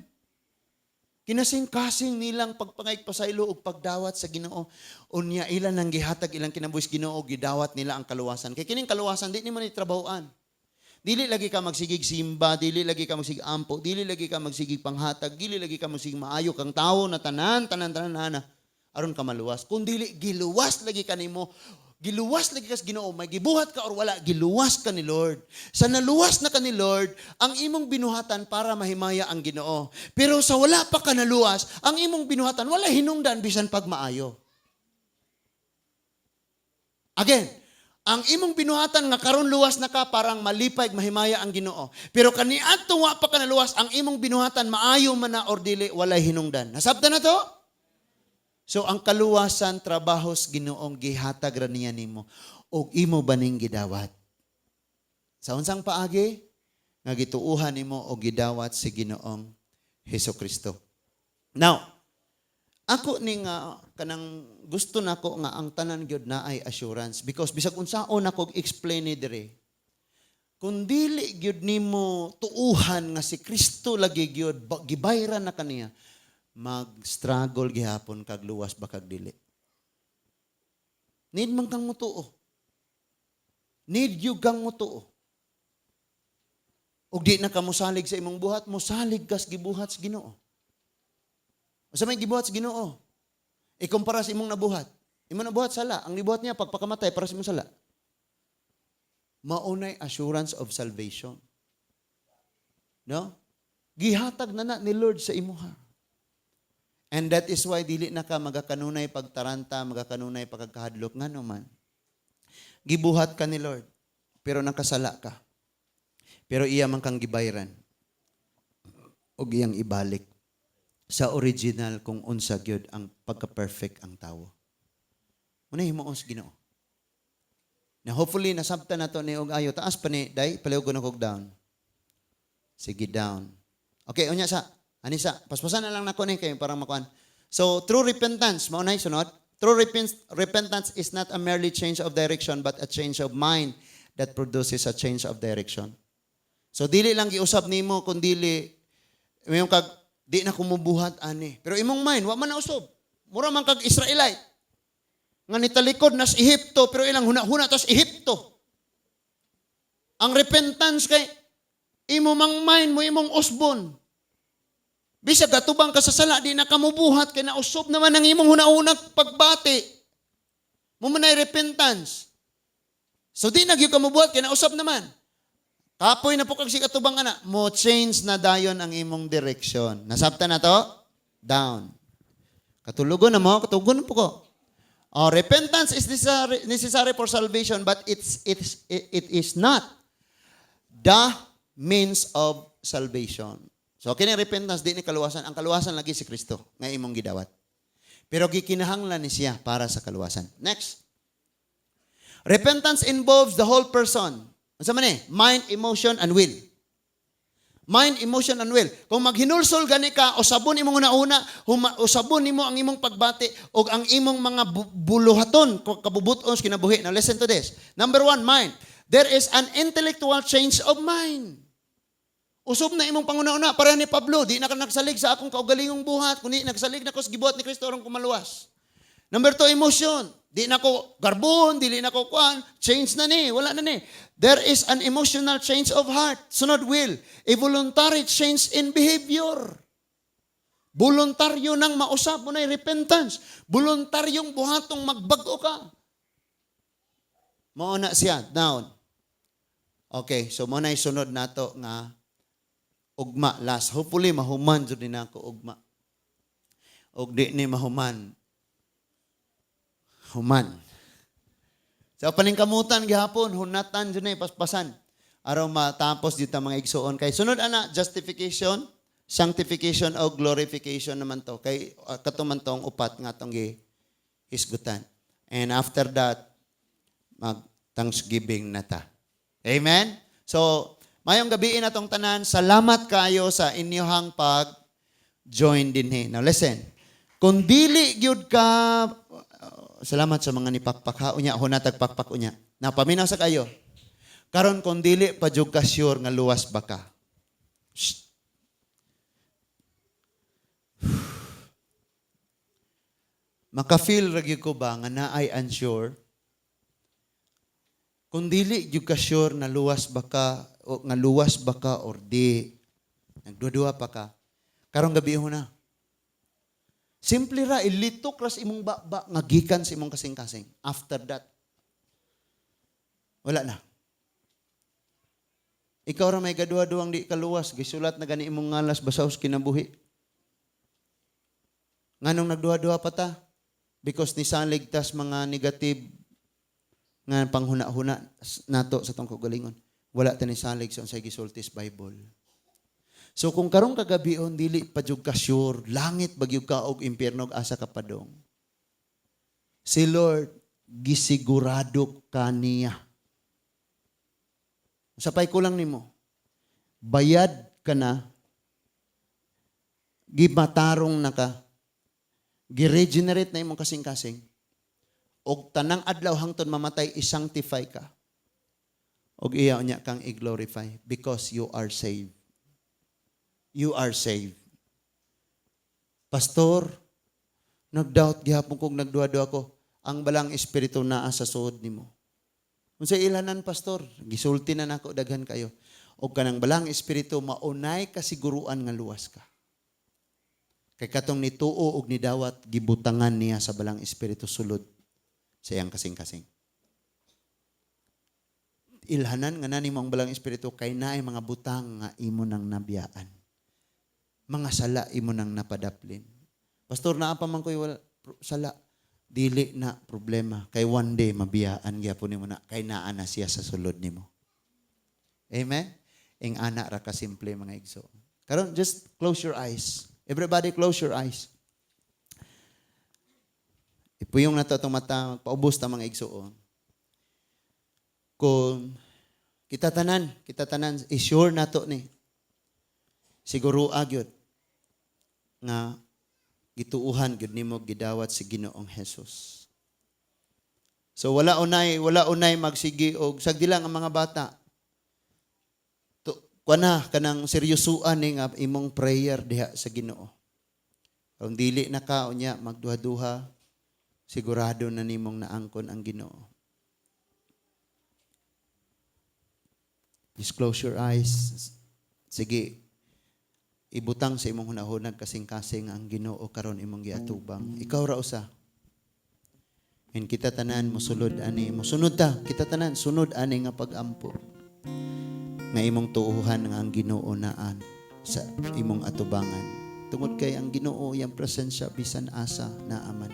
Kinasing-kasing nilang pagpangayog pasaylo ug pagdawat sa Ginoo. Unya ilan nang gihatag ilang kinabuhi sa Ginoo, gidawat nila ang kaluwasan. Kay kining kaluwasan di nimo ni trabahoan. Dili lagi ka magsigig simba, dili lagi ka magsigig ampo, dili lagi ka magsigig panghatag, dili lagi ka magsigig maayo kang tawo na tanan, tanan, tanan, ana, aron ka maluwas. Kung dili, giluwas lagi ka nimo, giluwas lagi ka sa Ginoo, may gibuhat ka or wala, giluwas ka ni Lord. Sa naluwas na ka ni Lord, ang imong binuhatan para mahimaya ang Ginoo. Pero sa wala pa ka naluwas, ang imong binuhatan wala hinungdan bisan pag maayo. Again, ang imong binuhatan nga karon luwas na ka parang malipay mahimaya ang Ginoo. Pero kaniadto wa pa ka naluwas, ang imong binuhatan maayo man na or dili, walay hinungdan. Nasabtan na to? So ang kaluwasan trabaho sa Ginoong gihatag ra niya nimo ug imo ba ning gidawat? Sa unsang paagi nga gituuhan nimo og gidawat si Ginoong Hesus Kristo. Now, ako ni nga kanang gusto nako nga ang tanan gyud naay assurance because bisag unsaon nako explain ni dire, kung dili gyud nimo tuuhan nga si Kristo lagi gyud gibayran na kaniya, mag-struggle gihapon kag luwas ba kag dili. Need man kang mutuo, need gyud kang mutuo ug di na ka mosalig sa imong buhat, mosalig kas gibuhat sa Ginoo. Unsa may gibuhat sa Ginoo? Ikumpara sa imong nabuhat. Imong nabuhat sala. Ang gibuhat niya pagpakamatay para sa imong sala. Maunay assurance of salvation. No? Gihatag na na ni Lord sa imuha. And that is why dili na ka magakanunay pagtaranta, magakanunay pagkahadlok, ngano man. Gibuhat ka ni Lord, pero nakasala ka. Pero iya man kang gibayran ug iyang ibalik sa original kung unsa gyud ang pagka-perfect ang tawo. Muna himuon sa Ginoo. Na hopefully nasabtan na to ni og ayo. Taas pa ni dai, palihog ko na kog down. Sige, down. Okay, unya sa ani sa paspasan na lang nako ni kay parang makuan. So true repentance mao na sunod. True repentance is not a merely change of direction but a change of mind that produces a change of direction. So dili lang giusab nimo kun dili mayon kag di na kumubuhat ani. Pero imong mind wa man na usob. Mura man kag Israelite nga nitalikod nas Ehipto pero ilang huna-huna tas Ehipto. Ang repentance kay imo mang mind mo imong usbon. Bisag gatubang ka sa sala, di na kamubuhat kay nausob naman ang imong huna-huna pagbati. Mo man ay repentance. So di na gyud ka mubuhat kay nausab naman. Kapoy na po kag si katubang ana, mo change na dayon ang imong direction. Nasabtan na to? Down. Katulugon na mo, katugon na po ko. Oh, repentance is necessary for salvation, but it is not the means of salvation. So kini repentance di ni kaluwasan. Ang kaluwasan lagi si Kristo nga imong gidawat. Pero gikinahanglan ni siya para sa kaluwasan. Next. Repentance involves the whole person. Unsa man eh? Mind, emotion, and will. Mind, emotion, and will. Kung maghinulsol gani ka, usabon imong una-una, usabon nimo ang imong pagbati, o ang imong mga buluhaton, kabubuton sa kinabuhi. Now listen to this. Number one, mind. There is an intellectual change of mind. Usob na imong panguna-una, pareha ni Pablo, di na ka nagsalig sa akong kaugalingong buhat, kundi nagsalig na ko sa gibuhat ni Kristo aron ko maluwas. Number two, emotion. Di na ko garbon, dili na ko kuan, change na ni, wala na ni. There is an emotional change of heart. Sunod, will. A voluntary change in behavior. Voluntaryo nang mausab mo na repentance. Voluntaryong buhatong magbag-o ka. Mao na siya, down. Okay, so mo na sunod nato nga ugma last. Hopefully mahuman jud ni nako ugma. Og di ni mahuman. Human. So paningkamutan gihapon, hunatan jud ni paspasan. Aron matapos dito mga igsuon kay sunod ana justification, sanctification o glorification naman to kay kato man tong upat nga tong gi hisgutan. And after that, mag Thanksgiving na ta. Amen? So, mayong gabii natong tanan, salamat kayo sa inyong pag join dinhi. Now listen. Kung dili gyud ka, salamat sa mga nipakpak ha, unya hunatag pakpak unya. Na paminaw sa kayo. Karon, kung dili pa jud ka sure nga luwas ba ka. Shh. Maka-feel ra gyud ko ba nga naay unsure? Kung dili gyud ka sure na luwas ba ka o nga luwas ba ka or di, nagduduha pa ka. Karong gabi na. Simple ra, ilitok ra sa imong baba nga gikan sa imong kasing-kasing. After that, wala na. Ikaw ra may gaduha-duhang di kaluwas, gisulat na gani imong ngalas basaw sa kinabuhi. Nganong nagduha-duha pa ta? Because nisalig tas mga negative nga panghuna-huna nato sa tong kaugalingon. Wala ta nisalig sa unsay gisulti sa Bible. So kung karong kagabion dili pa jud ka sure, langit ba gyud ka og impyerno, og asa ka padong. Si Lord gisigurado ka niya. Sa pay kulang nimo. Bayad ka na, gimatarong na ka, gi-regenerate na imong kasing-kasing, og tanang adlaw hangtod mamatay, i-sanctify ka. Og iya unya kang i-glorify because you are saved. You are saved. Pastor, nag-doubt gihapon kog, nagduha-duha ko. Ang Balaang Espiritu naa sa suod nimo. Unsa ilanan, pastor? Gisulti na nako daghan kayo. Og kanang Balaang Espiritu maunay kasiguruan nga luwas ka. Kay katong nituo og nidawat, gibutangan niya sa Balaang Espiritu sulod sa iyang kasing-kasing. Ilhanan nga nani mo ang Balaang Espiritu kay naay mga butang nga imo nang nabiyaan. Mga sala imo nang napadaplin. Pastor, naa pa man ko'y wala, sala. Dili na problema. Kay one day, mabiyaan gyapon nimo na. Kay naa na siya sa sulod nimo. Amen? Ing ana ra ka simple, mga igsoon. Karon, just close your eyes. Everybody, close your eyes. Ipuyong na to itong mata, paubos ta, mga igsoon. Kung kita tanan, i-sure na to ni. Siguro agyod nga gituuhan gyud nimo gidawat si Ginoong Jesus. So wala unay magsigi og sagdi lang ang mga bata. To, kuha na kanang seryosuan ni nga imong prayer diha sa Ginoo. Kung dili na ka unya magduha-duha, sigurado na nimong naangkon ang Ginoo. Just close your eyes. Sige. Ibutang sa imong hunahunag kasing-kasing ang Ginoo karon imong giatubang. Ikaw ra usa. And kita tanan mosulod ani, mosunod ta, kita tanan sunod ani nga pagampo. Nga imong tuuhan nga ang Ginoo naan sa imong atubangan. Tungod kay ang Ginoo iyang presensya bisan asa naaman.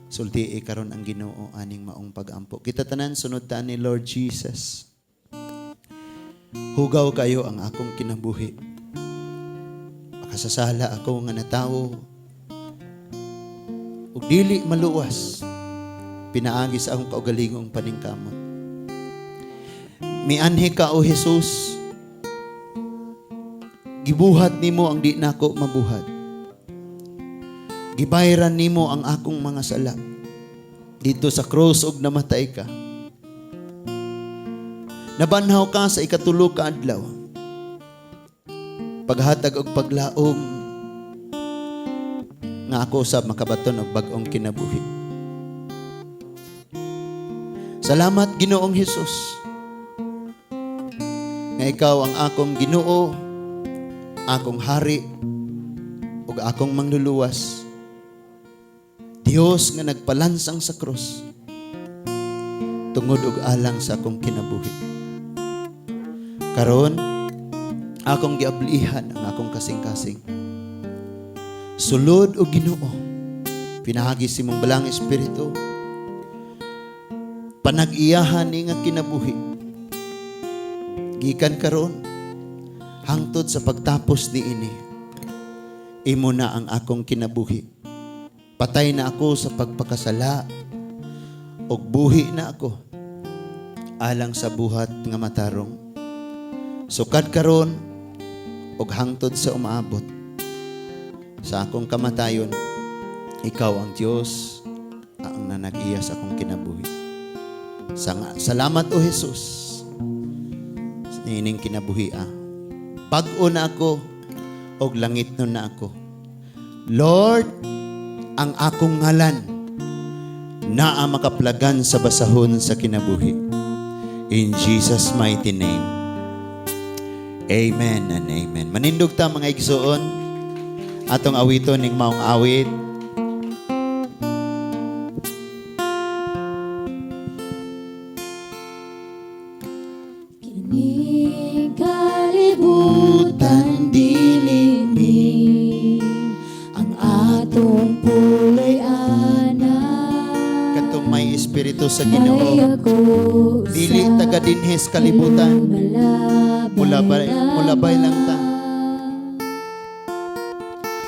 Sultii karon ang Ginoo aning maong pagampo. Kita tanan sunod ta ni. Lord Jesus, hugaw kayo ang akong kinabuhi. Makasasala ako nga natawo ug dili maluwas pinaagi sa akong kaugalingong paningkamot. Mianhi ka, O Jesus. Gibuhat nimo ang di nako mabuhat. Gibayran nimo ang akong mga sala dito sa cross ug namatay ka. Nabanhaw ka sa ikatulo ka adlaw. Paghatag og paglaom nga ako usab makabaton og bag-ong kinabuhi. Salamat, Ginoong Hesus, nga ikaw ang akong Ginoo, akong hari ug akong mangluluwas. Dios nga nagpalansang sa krus tungod og alang sa akong kinabuhi. Karon, akong giablihan ang akong kasing-kasing. Sulod o Ginoo, pinaagi sa imong Balaang Espiritu, panag-iyahan ni nga kinabuhi. Gikan karon, hangtod sa pagtapos ni ini, imo na ang akong kinabuhi. Patay na ako sa pagpakasala ug buhi na ako alang sa buhat nga matarong. Sukad karon ug hangtod sa umaabot sa akong kamatayon, ikaw ang Dios ang nanag-iya sa akong kinabuhi. Salamat, O Jesus, sa ining kinabuhi ah. Bag-o na ako og langitnon na ako. Lord, ang akong ngalan naa makaplagan sa basahon sa kinabuhi. In Jesus' mighty name. Amen and amen. Manindog ta, mga igsuon. Atong awiton ning maong awit. Kining kalibutan, dili ni ang atong puloy-anan. Katong may espiritu sa Ginoo. Ay ako Dili sa taga dinhis kalibutan. lumalabay Mulabay lang ta.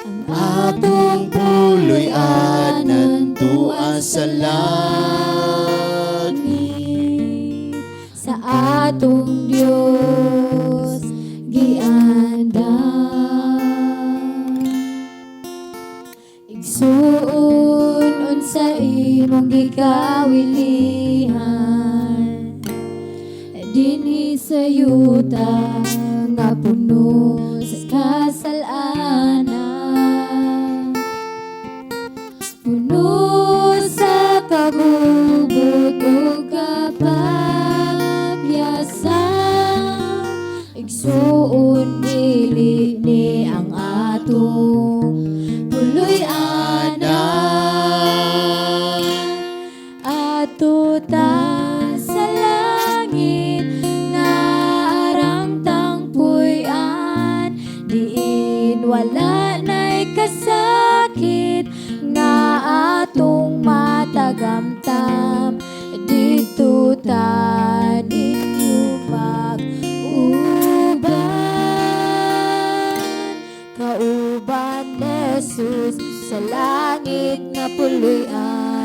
Ang atong puloy-anan tua sa langit. Sa atong Dios giandam. Igsuon, unsa imong gikawilihan dinhi sa yuta nga puno sa kasalanan, puno sa kagubot ug kapabyasan? Igsuon, dili ni ang atong puloy-anan. Adto ta sa langit nga arang tang puy-an, diin wala na'y kasakit nga atong matagamtam. Didto ta ninyo mag-uban, kauban ni Jesus sa langit nga puloy-anan.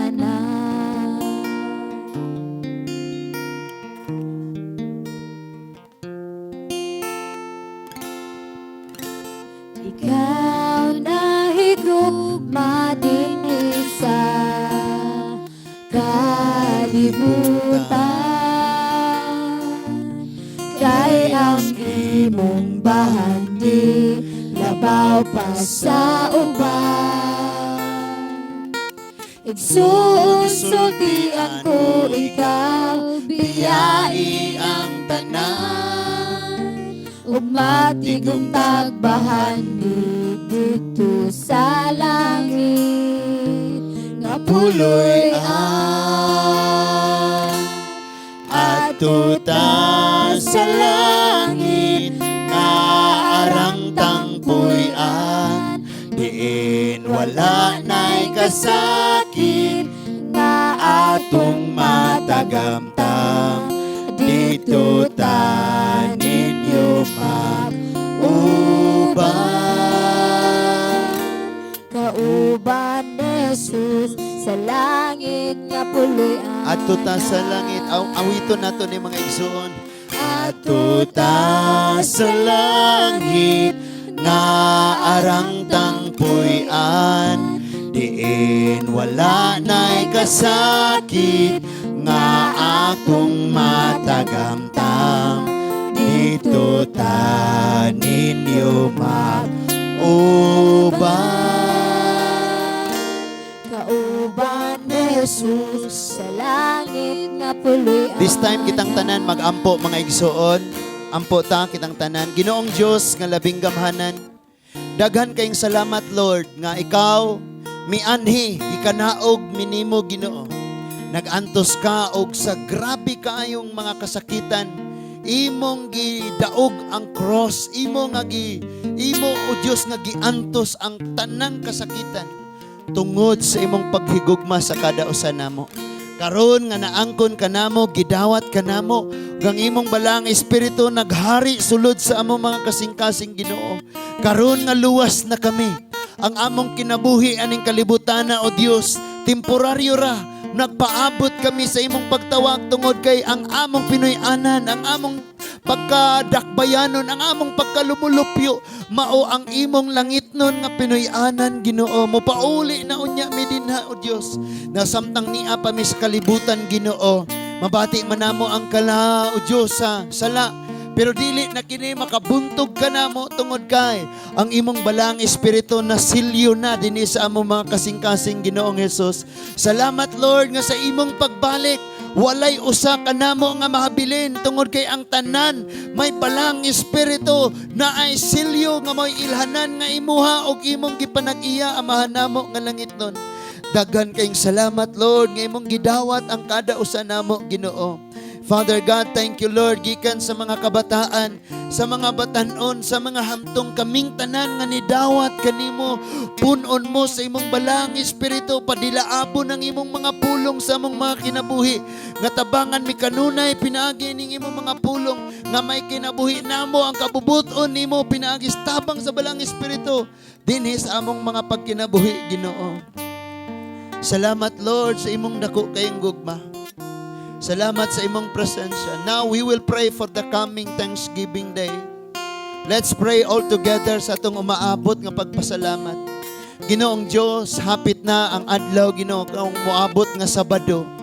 Ikaw nahigugma dinhi sa kalibutan, kay ang imong bahandi labaw pa sa uban. Igsuon, sultian ko ikaw, biyai ang tanan ug matigom tag bahandi didto sa langit nga puloy-an. Adto ta sa langit nga arang tang puy-an, diin wala na'y kasakit nga atong matagamtam. Didto ta ninyo mag-uban, kauban ni Jesus sa langit nga puloy-an. Adto ta sa langit. Awiton nato ni, mga igsuon. Adto ta sa langit nga arang tang puy-an, diin wala na'y kasakit nga akong matagamtam. Didto ta ninyo mag-uban, kauban ni Jesus sa langit nga puloy-an. This time, kitang tanan magampo, mga igsuon. Ampo ta kitang tanan. Ginoong Dios nga labing gamhanan. Daghan kayong salamat, Lord, nga ikaw mianhi, gikanaog minimo, Ginoo. Nagantos ka og sa grabe kaayong mga kasakitan. Imong gidaog ang cross, imo, o Dios, nga giantos ang tanang kasakitan tungod sa imong paghigugma sa kada usa namo. Karon nga naangkon ka namo, gidawat ka namo, ug ang imong balaang espiritu naghari sulod sa among mga kasing-kasing, Ginoo. Karon nga luwas na kami. Ang among kinabuhi aning kalibutana, O Dios, temporaryo ra. Nagpaabot kami sa imong pagtawag tungod kay ang among Pinoy-anan, ang among pagkadakbayanon, ang among pagkalumulupyo, mao ang imong langitnon nga Pinoy-anan, Ginoo. Mopauli na unya mi dinha, O Dios. Na samtang nia pa mi sa kalibutan, Ginoo, mabati man namo ang kala, O Dios, sa sala. Pero dili na kini makabuntog kanamo tungod kay ang imong Balaang Espiritu na silyo na dinhi sa among mga kasing-kasing, Ginoong Hesus. Salamat, Lord, nga sa imong pagbalik walay usa kanamo nga mahabilin tungod kay ang tanan may Balaang Espiritu na ay silyo nga may ilhanan nga imuha og imong gipanag-iya, Amahan namo nga langitnon. Daghan kayong salamat, Lord, nga imong gidawat ang kada usa namo, Ginoo. Father God, thank you, Lord, gikan sa mga kabataan, sa mga batanon, sa mga hamtong kaming tanan nga nidawat kanimo. Punon mo sa imong Balaang Espiritu, padilaabon ang imong mga pulong sa among mga kinabuhi. Nga tabangan mi kanunay pinaagi ning imong mga pulong, nga may kinabuhi namo ang kabubuton nimo pinaagi sa tabang sa Balaang Espiritu dinhi sa among mga pagkinabuhi, Ginoo. Salamat, Lord, sa imong dako kayong gugma. Salamat sa imong presensya. Now we will pray for the coming Thanksgiving Day. Let's pray all together sa atong umaabot nga pagpasalamat. Ginoong Diyos, hapit na ang adlaw, Ginoo, kung moabot nga Sabado.